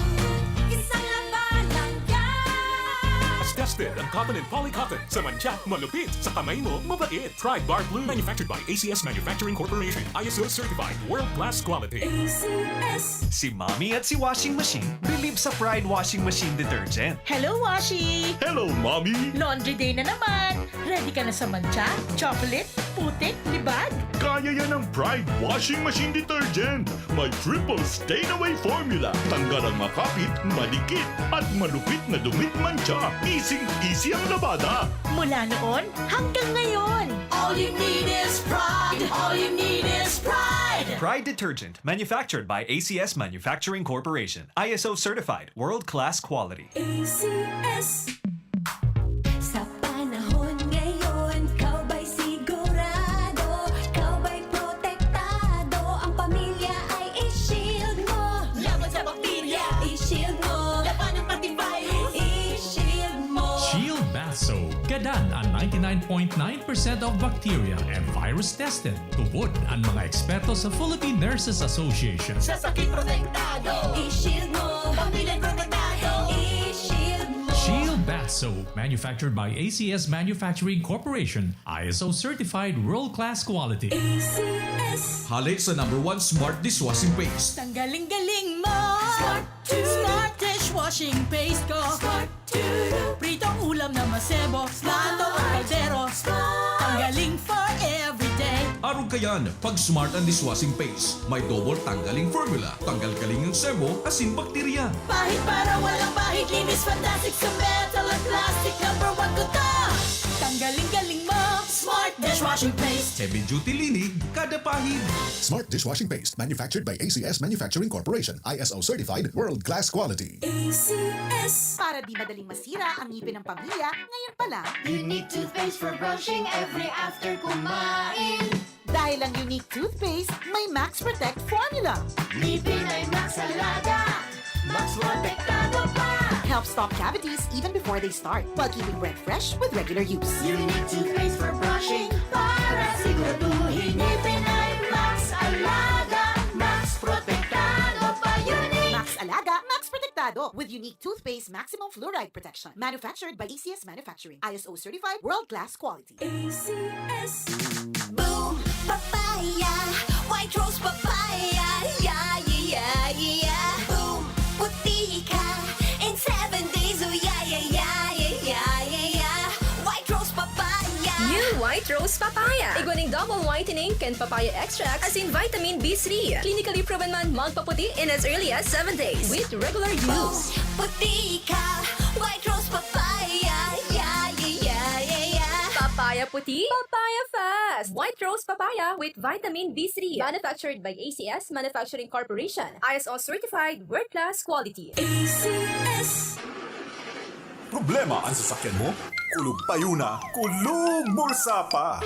Isang labanan yan. Tested ang cotton and polycotton. Sa mantsa, malupit. Sa kamay mo, mabait. Pride Bar Blue. Manufactured by A C S Manufacturing Corporation. I S O certified. World class quality. A C S. Si Mommy at si Washing Machine believe sa Pride Washing Machine Detergent. Hello, Washi! Hello, Mommy! Laundry day na naman! Ready ka na sa mantsa, chocolate, putik, libag? Kaya yan ng Pride Washing Machine Detergent. May triple stain away formula. Tanggal ang makapit, madikit, at malupit na dumi't mantsa. Easy-easy ang labada. Mula noon hanggang ngayon. All you need is Pride. All you need is Pride. Pride Detergent, manufactured by A C S Manufacturing Corporation. I S O certified, world-class quality. A C S. Sa panahon ngayon, ikaw ba'y sigurado? Ikaw ba'y protektado? Ang pamilya ay i-shield mo. Laban sa bakterya, i-shield mo. Labanan pati virus, i-shield mo. Shield Bath Soap. Gadan an ninety-nine point nine percent of bacteria and virus tested. Tubod an mga eksperto sa Philippine Nurses Association. Sa sakit protektado, i-shield mo. Pamilya protektado, i-shield mo. Shield Bath Soap, manufactured by A C S Manufacturing Corporation, I S O certified world-class quality. A C S. Hale sa number one smart dishwashing paste. Tanggaling-galing mo! Smart Smart dishwashing paste ko. Smart. Pritong ulam na masebo. Plato o kaldero. Smart. Tanggaling for everyday. Arog kayan, pag Smart ang dishwashing paste, may double tanggaling formula. Tanggal kaling ang sebo, asin bakterya. Pahid para walang bahid. Linis fantastic sa metal at plastic. Number one ko to. Tanggaling-galing mo. Smart dishwashing paste. Heavy duty linig, kada pahid. Smart dishwashing paste, manufactured by A C S Manufacturing Corporation, I S O certified, world class quality. A C S. Para di madaling masira ang ngipin ng pamilya, ngayon pa lang. Unique toothpaste for brushing every after kumain. Dahil ang Unique Toothpaste may Max Protect Formula. Ngipin ay Max Alaga, Max Protektado pa. Helps stop cavities even before they start, while keeping breath fresh with regular use. Unique toothpaste for brushing para siguraduhin ngipin ay Max Alaga, Max Protektado pa. Unique. Max Alaga, Max Protektado with Unique Toothpaste Maximum Fluoride Protection. Manufactured by A C S Manufacturing. I S O certified, world class quality. A C S. Boom Papaya, White Rose Papaya, yeah, yeah, yeah, yeah. Ika in seven days, oh yeah, yeah, yeah, yeah, yeah, yeah, yeah. White Rose Papaya. New White Rose Papaya. Igwa ning double whitening kan Papaya Extract asin Vitamin B three. Clinically proven man magpaputi in as early as seven days with regular use. Puti ka, White Rose Papaya. Yeah, yeah, yeah, yeah, yeah. Papaya puti, papaya fast. White Rose Papaya with Vitamin B three. Manufactured by A C S Manufacturing Corporation. I S O certified, world-class quality. A C S. Problema an sasakyan mo? Kulog payo na, kulog bulsa pa.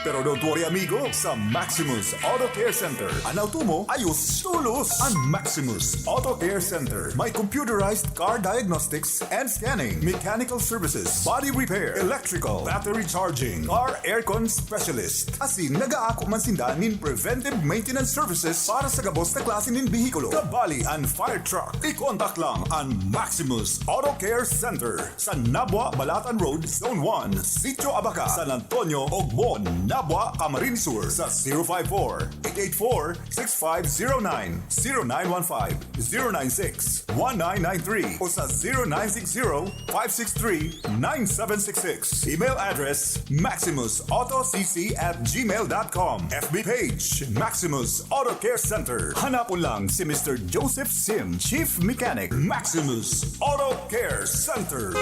Pero don't worry, amigo. Sa Maximus Auto Care Center, an auto mo ayos tolos. An Maximus Auto Care Center may computerized car diagnostics and scanning, mechanical services, body repair, electrical, battery charging, car aircon specialist. Asin nagaako man sinda nin preventive maintenance services para sa gabos na klase nin behikulo. Kabali an fire truck. I-contact lang an Maximus Auto Care Center sa Nabua, Balatan Road, Zone one, Sitio Abaca, San Antonio, Ogbon, Nabua, Camarines Sur sa zero five four, eight eight four, six five zero nine, zero nine one five, zero nine six, one nine nine three o sa zero nine six zero, five six three, nine seven six six. Email address, maximus auto c c at gmail dot com. F B page, Maximus Auto Care Center. Hanapon lang si Mister Joseph Sim, Chief Mechanic, Maximus Auto Care Center.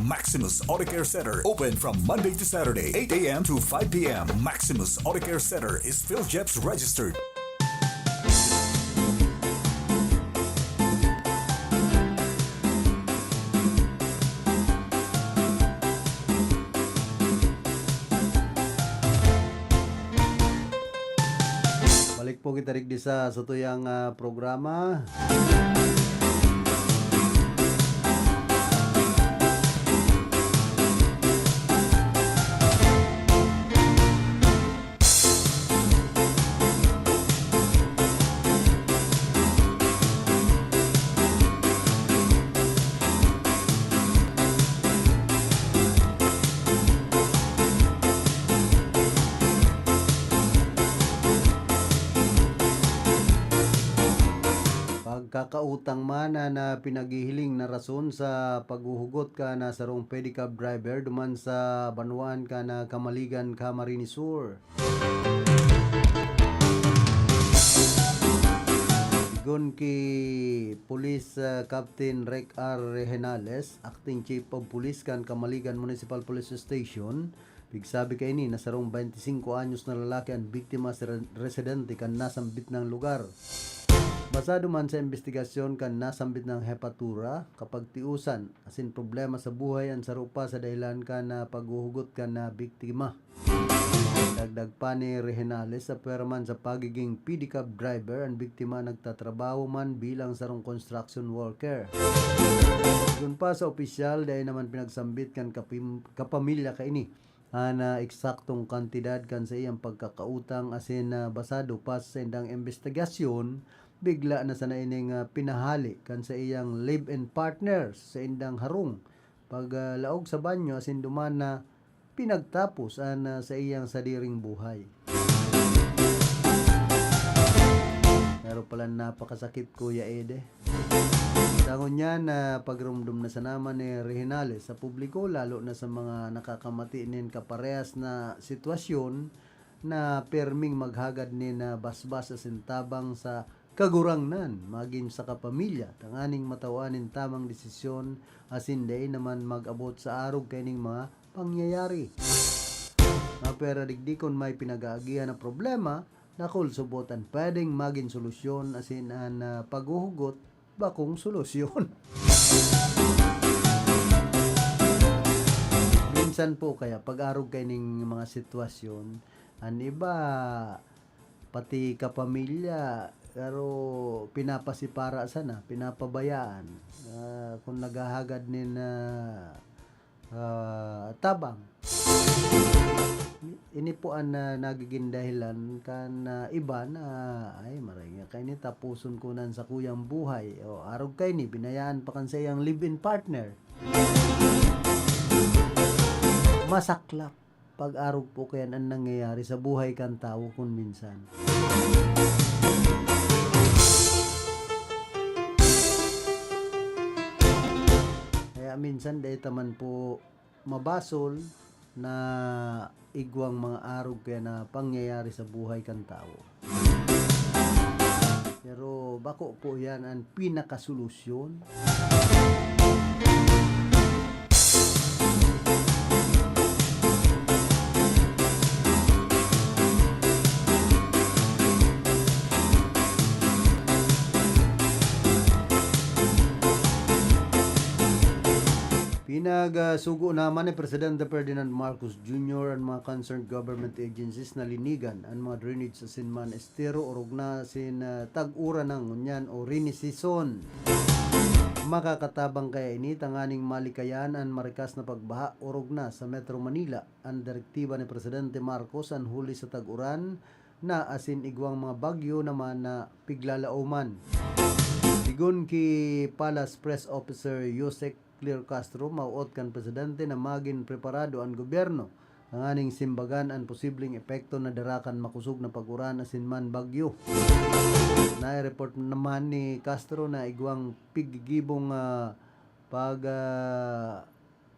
Maximus Auto Care Center, open from Monday to Saturday, eight a m to five p m. Maximus Auto Care Center is PhilJeps registered. Balik po kita digdi sa satuyang, ah, programa. Pagkakautang man na, na pinaghihiling na rason sa paghuhugot kan sarong pedicab driver duman sa banwaan kan Camaligan, Camarines Sur. Sigon ki Police, ah, Captain Rec R Regenales, Acting Chief of Police kan Camaligan Municipal Police Station, pigsabi kaini na sarong baynte singko anyos na lalaki an biktima sa re-, residente kan nasambit nang lugar. Basado man sa imbestigasyon kan nasambit nang hepatura, kapagtiusan asin problema sa buhay an saro pa sa dahelan kan, ah, paghuhugot kan, ah, biktima. Dagdag pa ni Regenales, sa pwerman sa pagiging pedicab driver, an biktima nagtatrabaho man bilang sarong construction worker. Sigon pa sa opisyal, dai naman pinagsambit kan kapim-, kapamilya kaini an, ah, eksaktong kantidad kan saiyang pagkakautang asin, ah, basado pa sa saindang imbestigasyon, bigla na sana ining, ah, pinahali kan saiyang live-in partner sa saindang harong pag, ah, laog sa banyo asin duman na pinagtapos an, ah, saiyang sadiring buhay. Pero pala napakasakit, Kuya Ede. Sa ngunyan na pagrumdom na sana man ni Regenales sa publiko, lalo na sa mga nakakamati nin kaparehas na sitwasyon na pirming maghagad nin, ah, basbas asin tabang sa Kagurangnan, magin sa kapamilya, tanganing matawan nin tamang desisyon asin dai naman mag-abot sa arog kaining mga pangyayari. Mapera digdi kun may pinag-aagihan na problema, dakul subot an pwedeng magin solusyon asin an, ah, paghuhugot bakong solusyon. Minsan po kaya pag-arog kaining mga sitwasyon, an iba pati kapamilya, pero pinapasipara sana, pinapabayaan. Ah, kung naghahagad nin, ah, ah, tabang. Ini po an, ah, nagiging dahilan kan, ah, iba na, "Ay, maray nga kaini, tapuson ko na an sakuyang buhay." O, arog kaini, binayaan pa kan saiyang live-in partner. Masaklap. Pag-arog po kayan an nangyayari sa buhay kan tawo kun minsan. Minsan dai ta man po mabasol na igwang mga arog kaya na pangyayari sa buhay kan tawo. Pero bako po yan ang pinakasolusyon. Pinagsugo naman ni Presidente Ferdinand Marcos Junior an mga concerned government agencies na linigan an mga drainage sa Sinman Estero orog na sin, ah, tag-uran na ngunyan o rainy season. Makakatabang kaya ini tanganing malikayan an marikas na pagbaha orog na sa Metro Manila? An direktiba ni Presidente Marcos an huli sa tag-uran na asin igwang mga bagyo naman na piglalaoman. Sigon ki Palace Press Officer Yusek Clear Castro, mawot kan presidente na magin preparado an gobyerno tanganing simbagan an posibleng epekto na dara kan makosog na pag-uran asin man bagyo. Nai-report naman ni Castro na igwang pigigibong, ah, pag, ah,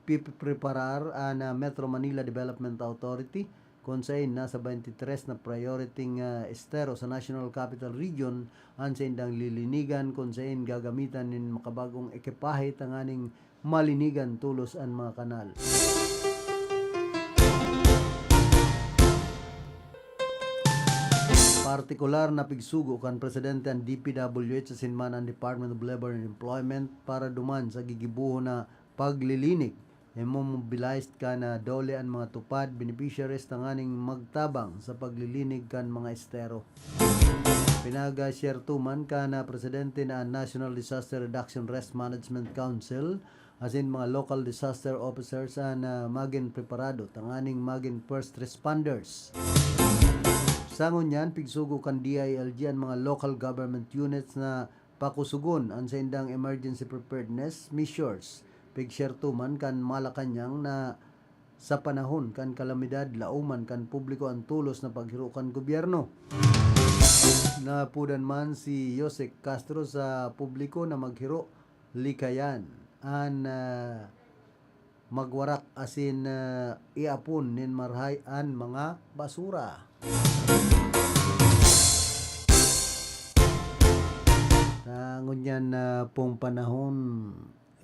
pipreparar an, ah, Metro Manila Development Authority, kun saen nasa twenty-three na priority, ah, estero sa National Capital Region an saindang lilinigan, kun saen gagamitan nin makabagong ekipahe tanganing malinigan tolos an mga kanal. Partikular na pigsugo kan presidente an D P W H asin man an Department of Labor and Employment para duman sa gigibohon na paglilinig. Imo-mobilized kan DOLE an mga TUPAD beneficiaries tanganing magtabang sa paglilinig kan mga estero. Pinag-share to man kan presidente na an National Disaster Reduction Risk Management Council asin mga local disaster officers an, ah, magin preparado tanganing magin first responders. Sa ngunyan, pigsugo kan D I L G an mga local government units na pakusugon an saindang emergency preparedness measures. Pigserto man kan Malacañang na sa panahon kan kalamidad, laoman kan publiko an tolos na paghiro kan gobyerno. Napudan man si Jose Castro sa publiko na maghiro likayan an, ah, magwarak asin, ah, iapon nin marahay an mga basura. Sa ngunyan na pong panahon,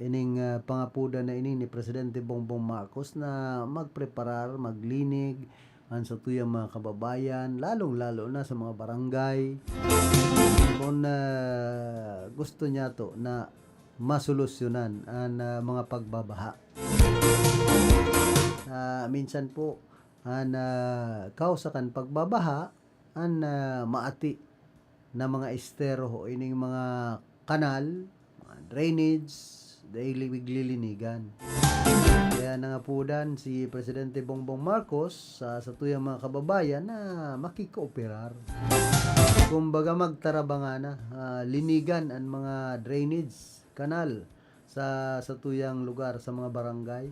ining, ah, pangapodan na ini ni Presidente Bongbong Marcos na magpreparar, maglinig, an satuyang mga kababayan, lalong-lalo na sa mga barangay. Kung, ah, gusto niya to na masolusyonan an, ah, mga pagbabaha. Ah, minsan po, an, ah, kausa kan pagbabaha, an, ah, maati na mga estero o ining mga kanal, mga drainage, dai li-, lilinigan. Kaya nangapodan si Presidente Bongbong Marcos sa satuyang mga kababayan na makikooperar. Kumbaga, magtarabangana, ah, linigan an mga drainage, kanal sa satuyang lugar, sa mga barangay.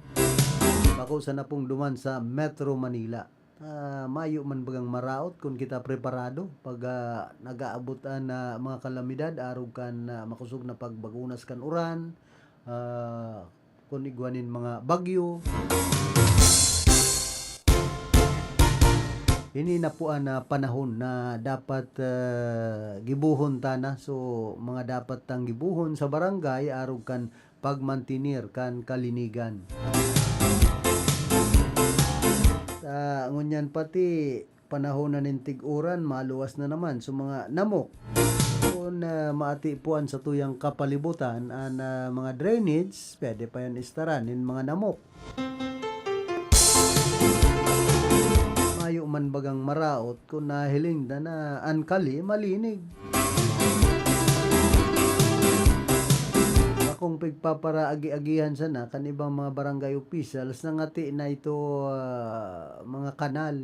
Bako sana pong duman sa Metro Manila. Ah, mayo man bagang maraot kun kita preparado pag, ah, nag-aabot an, ah, mga kalamidad arog kan, ah, makosog na pagbagunas kan uran, ah, kun igwa nin mga bagyo. Ini na po an, ah, panahon na dapat, ah, gibohon ta na. So, mga dapat tang gibohon sa barangay arog kan pagmantener kan kalinigan. Sa ngunyan pati panahon na nin tig-uran, maluwas na naman. So, mga namok, kun, ah, maati po an satuyang kapalibutan, an, ah, mga drainage, pwede pa yan istaran nin mga namok. Mayo man bagang maraot kun nahiling ta na an kali malinig. Bakong pigpaparaagi-agihan sana kan ibang mga barangay officials na ngati na ito, ah, mga kanal.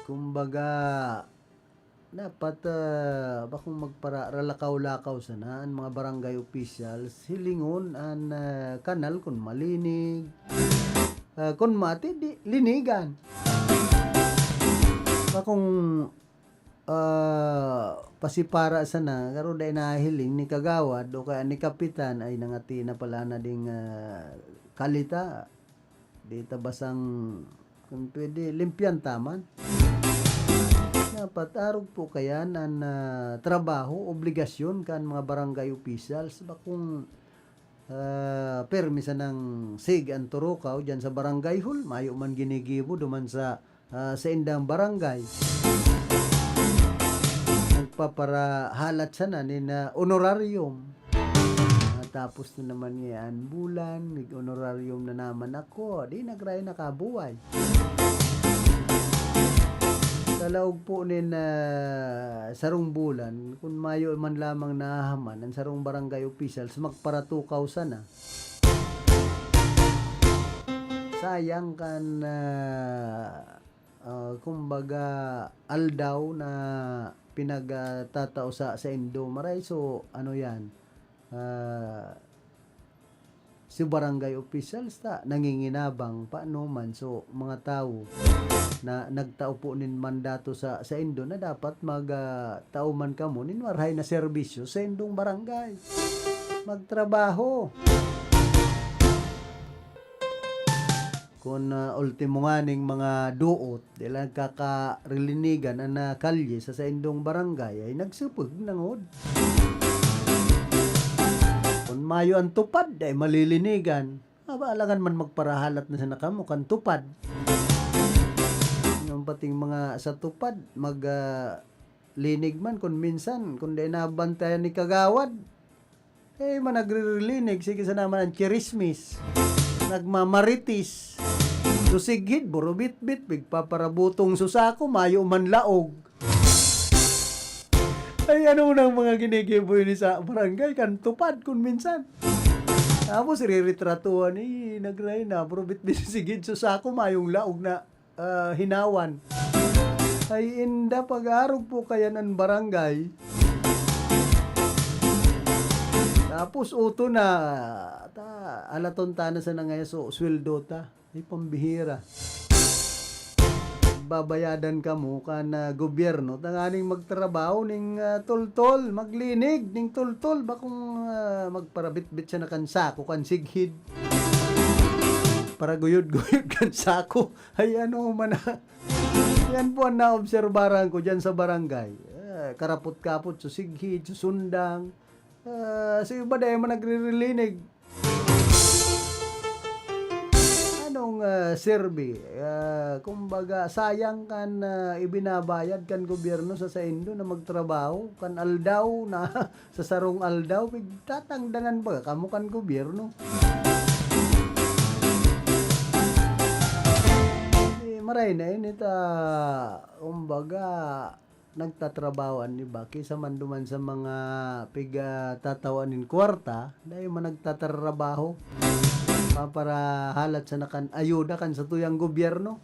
Kumbaga, dapat, ah, bakong magpara-, ralakaw-lakaw sana an mga barangay officials, hilingon an, ah, kanal kun malinig. Ah, kun mati, di, linigan. Bakong, ah, pasipara sana, garo dai nahiling ni kagawad o kaya ni kapitan, ay, nangati na pala na ding, ah, kalita. Di ta basang, kung pwede, limpyan ta man. Dapat arog po kayan an, ah, trabaho, obligasyon kan mga barangay officials. Bakong, ah, permi sanang sig an turukaw diyan sa barangay hall, mayo man ginigibo duman sa, ah, saindang barangay. Nagpaparahalat sana nin, ah, honorarium. Ah, tapos na naman ngaya an bulan, mig-honorarium na naman ako. Di nagray nakabuhay. Sa laog po nin, ah, sarong bulan, kun mayo man lamang nahahaman, an sarong barangay officials magparatukaw sana. Sayang kan, ah, ah, kumbaga, aldaw na pinagtatao sa saindo. Maray, so, ano yan, ah, si barangay officials ta, nanginginabang, paano man. So, mga tawo na nagtao po nin mandato sa saindo na dapat mag, ah, tao man kamo nin marahay na serbisyo sa indong barangay. Magtrabaho. Kun, ah, ultimo nganing mga duot, di lang nagkakarilinigan an, ah, kalye sa saindong barangay, ay nagsupog na ngod. Kun mayo an tupad, ay malilinigan. Aba, alangan man magparahalat na sana kamo kan tupad. Yung pating mga sa tupad, mag, ah, linig man kun minsan, kun di nabantayan ni kagawad. Eh, man nagririnig, sige sana man ang chirismis. Nagmamarites. Susighid, burubitbit, pigpaparabutong susako, mayo man laog. Ay, ano nang mga ginigibo ini sa barangay? Kan tupad, kun minsan. Tapos, iriritratuhan, eh, nagray na, burubitbit, susighid, susako, mayong laog na ah, hinawan. Ay, inda, pag-arog po kayan an barangay. Tapos, uto na, ta, alaton ta na sa nangaya, so, sweldo ta. Ay, pambihira. Babayadan kamo kan, ah, gobyerno, tanganing magtrabaho ning, ah, tultol, maglinig ning tultol, bakong, ah, magparabitbit siya na kan sako, kan sighid. Paraguyod-guyod kan sako. Ay, ano man, yan po ang naobserbaran ko diyan sa barangay. Ah, karapot-kapot, susighid, susundang. Ah, sa iba, dahil man nagririlinig. Anong, ah, serbi? Ah, kumbaga, sayang kan, ah, ibinabayad kan gobyerno sa saindo na magtrabaho, kan aldaw na sa sarong aldaw, pigtatangdangan baga kamo kan gobyerno. Eh, maray na ini ta, kumbaga, nagtatrabaho an iba. Kaysa man duman sa mga pigtatawan nin kwarta, dai man nagtatrabaho. Paparahalat sana kan ayuda kan satuyang gobyerno.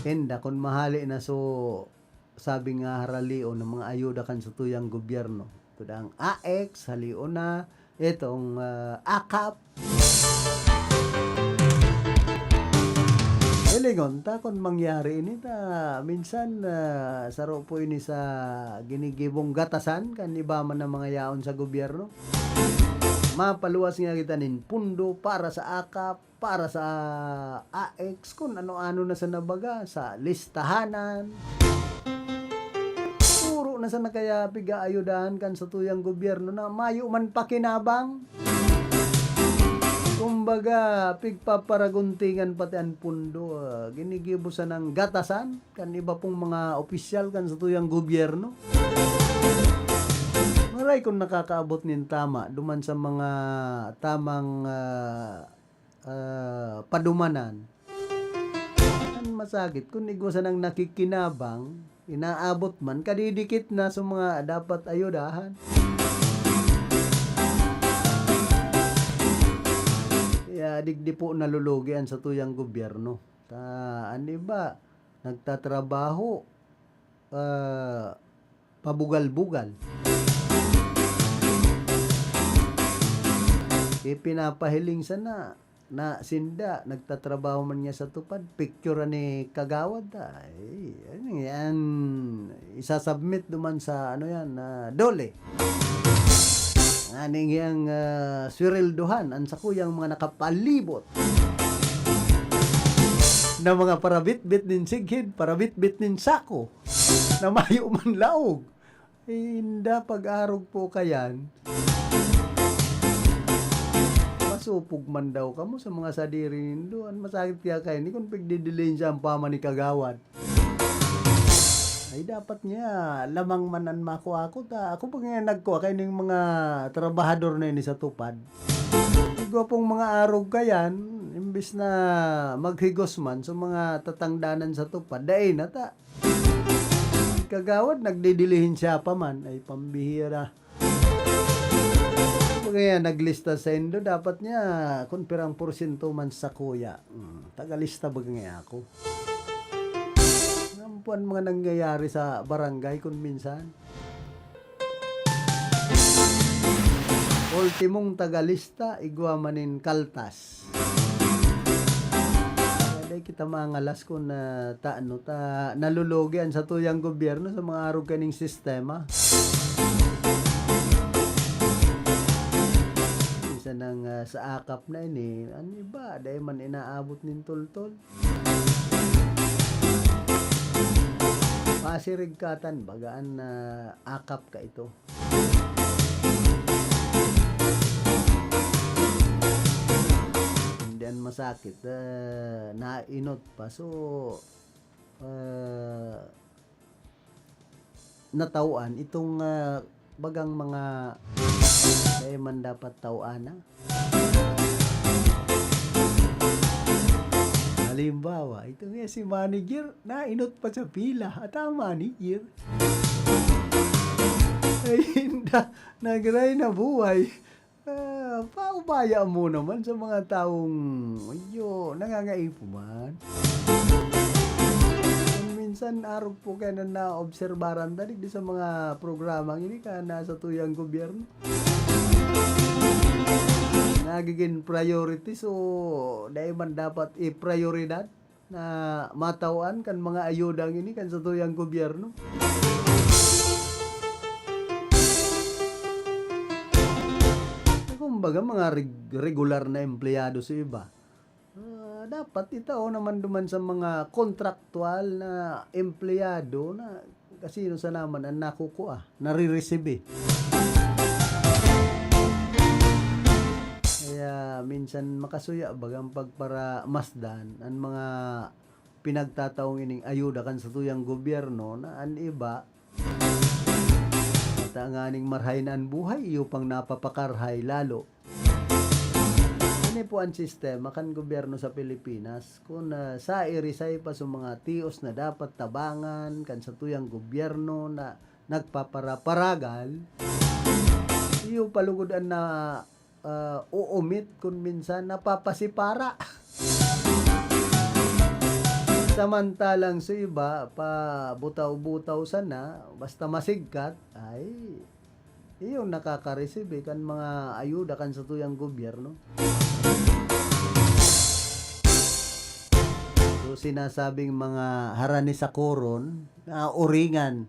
Inda, kun mahali na, so, sabi nga haralion ng mga ayuda kan satuyang gobyerno. Ito na ang A X, halion na itong, ah, akap. Hilingon ta kun mangyari ini ta, minsan, ah, saro po ini sa ginigibong gatasan kan iba man na mga yaon sa gobyerno. Mapaluwas nga kita nin pundo para sa akap, para sa A X, kun ano-ano na sana baga, sa listahanan. Puro na sana kaya pigaayudahan kan satuyang gobyerno na mayo man pakinabang. Kumbaga, pigpaparaguntingan pati an pundo, ah, ginigibo sanang gatasan kan iba pong mga opisyal kan satuyang gobyerno. Maray kun nakakaabot nin tama duman sa mga tamang, ah, ah, padumanan. An masakit, kun igwa sanang nakikinabang, inaabot man, kadidikit na sa mga dapat ayudahan. Kaya digdi po nalulugi an satuyang gobyerno. Ta, an iba, nagtatrabaho, ah, pabugal-bugal. Ipinapahiling sana, na sinda, nagtatrabaho man niya sa TUPAD, picture ni Kagawad, ay, ano yan, isasubmit duman sa, ano yan, ah, DOLE. Nganing yang, ah, sweldohan an sakuyang mga nakapalibot na mga parabitbit nin sighid, parabitbit nin sako, na mayo man laog. Eh, inda pag-arog po kayan, masupog man daw kamo sa mga sadiri nindo. An masakit kaya kaini kun pigdidilin siya an pama ni Kagawad. Ay, dapat niya lamang man an makua ko ta ako pa nga nagkua kaining mga trabahador na ini sa TUPAD. Igwa pong mga arog kayan, imbis na maghigos man sa mga tatangdanan sa TUPAD, dai na ta. Kagawad, nagdidilihin siya pa man. Ay, pambihira. Kaya naglista sa indo, dapat niya kun pirang porsyento man sa kuya. Hmm, tagalista ba nga ako? Ngampo an mga nangyayari sa barangay kun minsan. Ultimong tagalista, igwa man nin kaltas. Kaya dai kita mangalas kun, ah, ta, ano, ta, nalulugi an satuyang gobyerno sa mga arog kaning sistema. Minsan nang, ah, sa akap na ini, an iba, dai man inaabot nin toltol. Pasirigkatan, baga an, ah, akap ka ito. Hindi an masakit, ah, nainot pa. So, ah, natawan itong, ah, bagang mga dai man dapat tawana. Halimbawa, ito nga si manager, nainot pa sa pila, at ang manager. Ay, inda, nagray na buhay. Ah, paubaya mo naman sa mga taong, ayo, nangangaipo man. Minsan, arog po kaya na naobserbaran ta digdi sa mga programa ini ka nasa tuyang gobyerno. Nagiging priority, so, dai man dapat i-prioridad na matawan kan mga ayuda ngini kan satuyang gobyerno. Kumbaga, mga reg-, regular na empleyado sa iba. Ah, dapat itao naman duman sa mga kontraktual na empleyado na kasino sana man an nakukua, nariresibi. Kaya minsan makasuya bagang pagparamasdan an mga pinagtataong ining ayuda kan satuyang gobyerno na an iba, ata nganing marhay na an buhay, iyo pang napapakarhay lalo. Ini po an sistema kan gobyerno sa Pilipinas. Kun, ah, sairisay pa sa mga tios na dapat tabangan kan satuyang gobyerno na nagpaparaparagal, iyo pa lugod an na, ah, uumit kun minsan napapasipara. Samantalang sa iba, pabutaw-butaw sana, basta masigkat, ay, iyo nakaka-receive, eh, kan mga ayuda kan satuyang gobyerno. So, sinasabing mga harani sa koron, na uringan.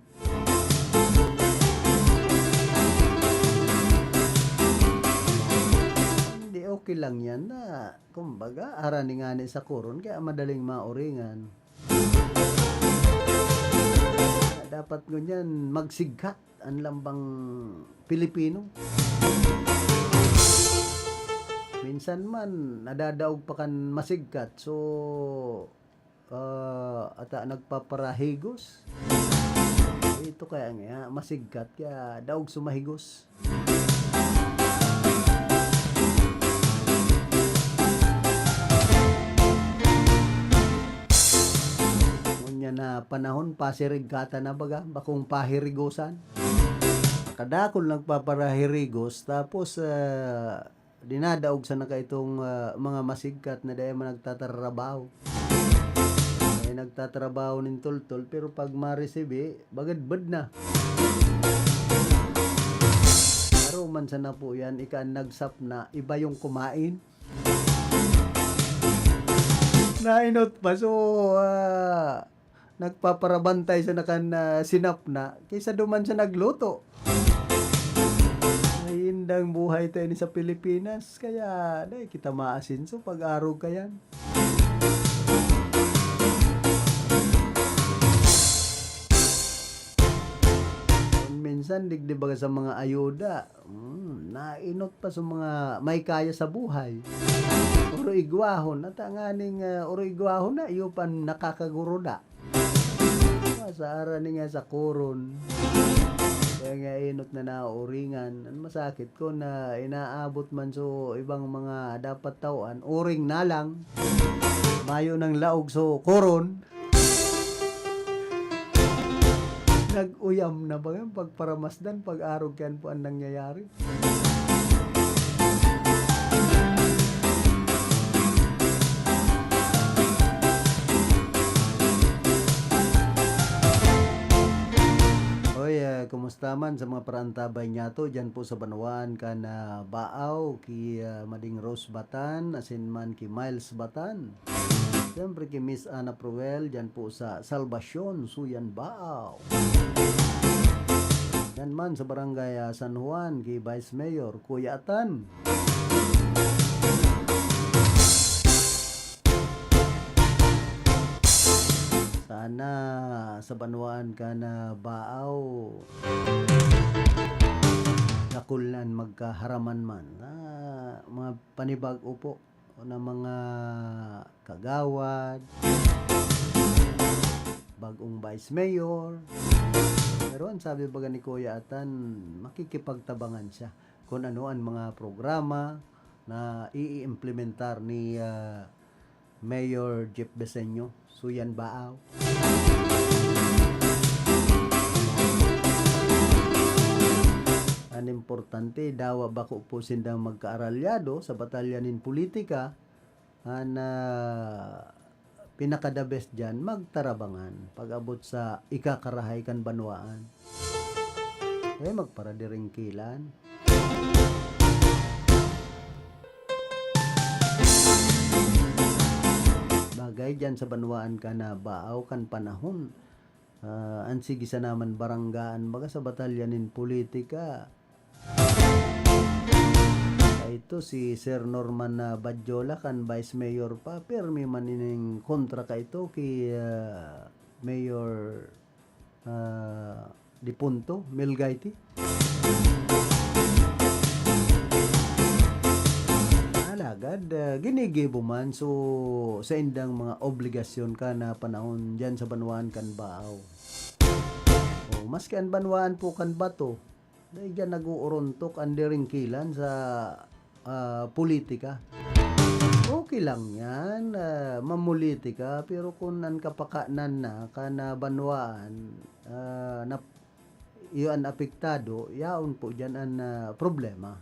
Hindi, okay lang yan na, kumbaga, harani ngani sa koron, kaya madaling mauringan. Dapat ngunyan magsigkat an lambang Pilipino. Minsan man, nadadaog pa kan masigkat. So, ah, ata nagpaparahigos. Ito kaya nga, masigkat, kaya daog sumahigos. Ngunyan na panahon, pasirigkatan na baga, bakong pahirigosan. Kadakul nagpaparahirigos, tapos, ah, dinadaog sana kaitong, ah, mga masigkat na dai man nagtatrabaho. Eh, nagtatrabaho nin toltol, pero pag maresibi, bagadbad na. Aro man sana po yan, ika an nagsapna, iba yung kumain. Nainot pa. So, ah, nagpaparabantay siya na kan, ah, sinapna kaysa duman siya nagluto. May indang buhay tayo ni sa Pilipinas. Kaya, dai kita maasinso pag arog ka yan. Minsan, digdi baga sa mga ayuda, hmm, nainot pa sa mga may kaya sa buhay. Oro igwahon, at nganing, ah, oro igwahon na, iyo pa nakakaguruda. Sa arani nga sa koron, kaya nga inot na nauuringan. Ang masakit ko na inaabot man so ibang mga dapat tawan, uring na lang. Mayo ng laog so koron. Nag-uyam na ba yan? Pagparamasdan, pag-arog yan po ang nangyayari. Oy, ah, kumusta man sa mga paraantabay niyato dyan po sa banwaan kan, ah, Baaw, ki, ah, Mading Rose Batan, asin man ki Miles Batan. Siyempre ki Miss Ana Proel, dyan po sa Salvacion, Suyan, Baaw. Yan man sa Barangay, ah, San Juan, ki Vice Mayor, Kuya Atan. Sana sa banwaan kan, ah, Baaw, dakul na an magkaharaman man. Ah, mga panibago po na mga kagawad, bag-ong vice mayor. Pero ang sabi baga ni Kuya Atan, makikipagtabangan siya kung ano ang mga programa na i-implementar ni, ah, Mayor Jeff Beseño, Suyan, Baaw. An importante, dawa bako po sindang magkaaralyado sa batalya nin politika, an, ah, pinaka-the best diyan, magtarabangan pag-abot sa ikakarahay kan banwaan. Eh, magparadiringkilan. Bagay diyan sa banwaan kan Baaw kan panahon, ah, an sige sana man baranggaan, baga sa batalya nin politika. Kaito si Sir Norman, ah, Badjola kan Vice Mayor pa, pirmi man ining kontra kaito ki, ah, Mayor, ah, depunto, Mel Gaiti. Alagad, ah, ginigibo man, so, saindang mga obligasyon kan panahon diyan sa banwaan kan Baaw. O, maski an banwaan po kan Bato, dai diyan nag-uurontok an diringkilan sa, ah, politika. Okay lang yan, ah, mamulitika, pero kun an kapakanan na kan, ah, banwaan, ah, nap-, iyo an apektado, yaon po diyan an, ah, problema.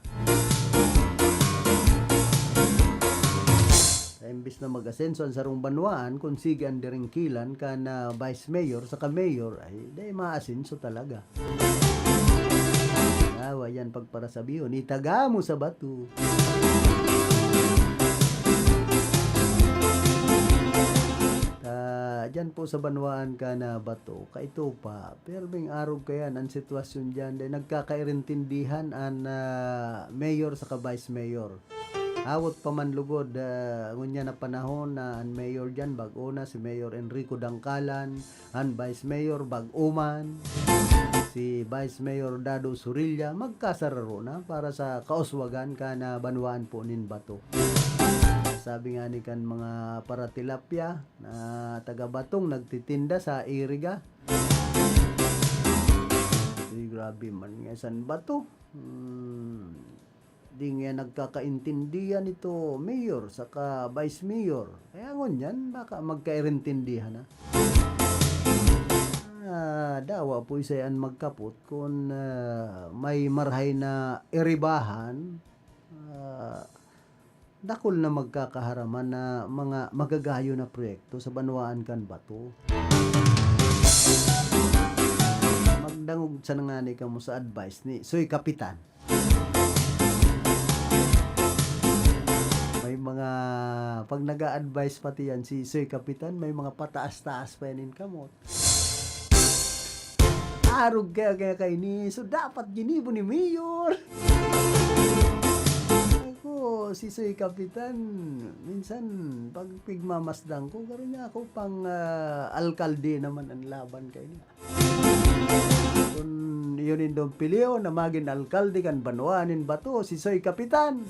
Sa imbis na mag-asenso an sarong banwaan, kun sige an diringkilan kan, ah, vice mayor saka mayor, ay, dai maasenso talaga. Yawa yan pagparasabihon, itaga mo sa bato. Ta, diyan po sa banwaan kan Bato, kaito pa, pirming arog kayan an sitwasyon diyan, dai nagkakairintindihan an, ah, mayor saka vice mayor. Hawot pa man lugod, ah, ngunyan na panahon na an mayor diyan, bag-o na, si Mayor Enrico Dangkalan, an Vice Mayor, bag-o man, si Vice Mayor Dado Surilla, magkasararo na para sa kauswagan kan, ah, banwaan po nin Bato. Sabi nga ni kan mga paratilapia na taga Batong nagtitinda sa Iriga, "Uy, grabe man nga san Bato." Hmm. Di nga nagkakaintindihan ito, mayor saka vice mayor. Kaya ngunyan, baka magkairintindihan na. Ah, dawa po isay an magkapot kun, ah, may marahay na iribahan, ah, dakul na magkakaharaman na mga magagayon na proyekto sa banwaan kan Bato. Magdangog sana ngani kamo sa advice ni Soy Kapitan. May mga, pag nag-a-advise pati yan si Soy Kapitan, may mga pataas-taas pa yan in kamot. Arog kaya, kaya kaini. So, dapat ginibo ni Mayor. Ako, si Soy Kapitan, minsan, pag pigmamasdan ko, garo niya ako pang, ah, alkalde naman ang laban kaini. Kun iyo nindong pilion na magin alkalde kan banwaan nin Bato, si Soy Kapitan.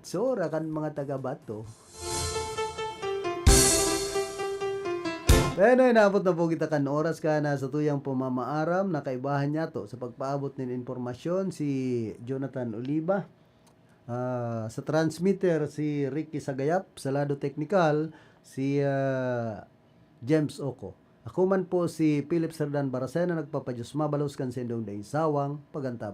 Itsura kan mga taga Bato. Kaya na, inabot na po kita kan oras ka na sa tuyang pamamaaram na kaibahan niya to sa pagpaabot nin impormasyon si Jonathan Oliva. Ah, sa transmitter, si Ricky Sagayap. Sa lado teknikal, si, ah, James Oco. Ako man po si Philip Serdan Baracena, nagpapadiyos mabalos kan sindong daing sawang pagantaban.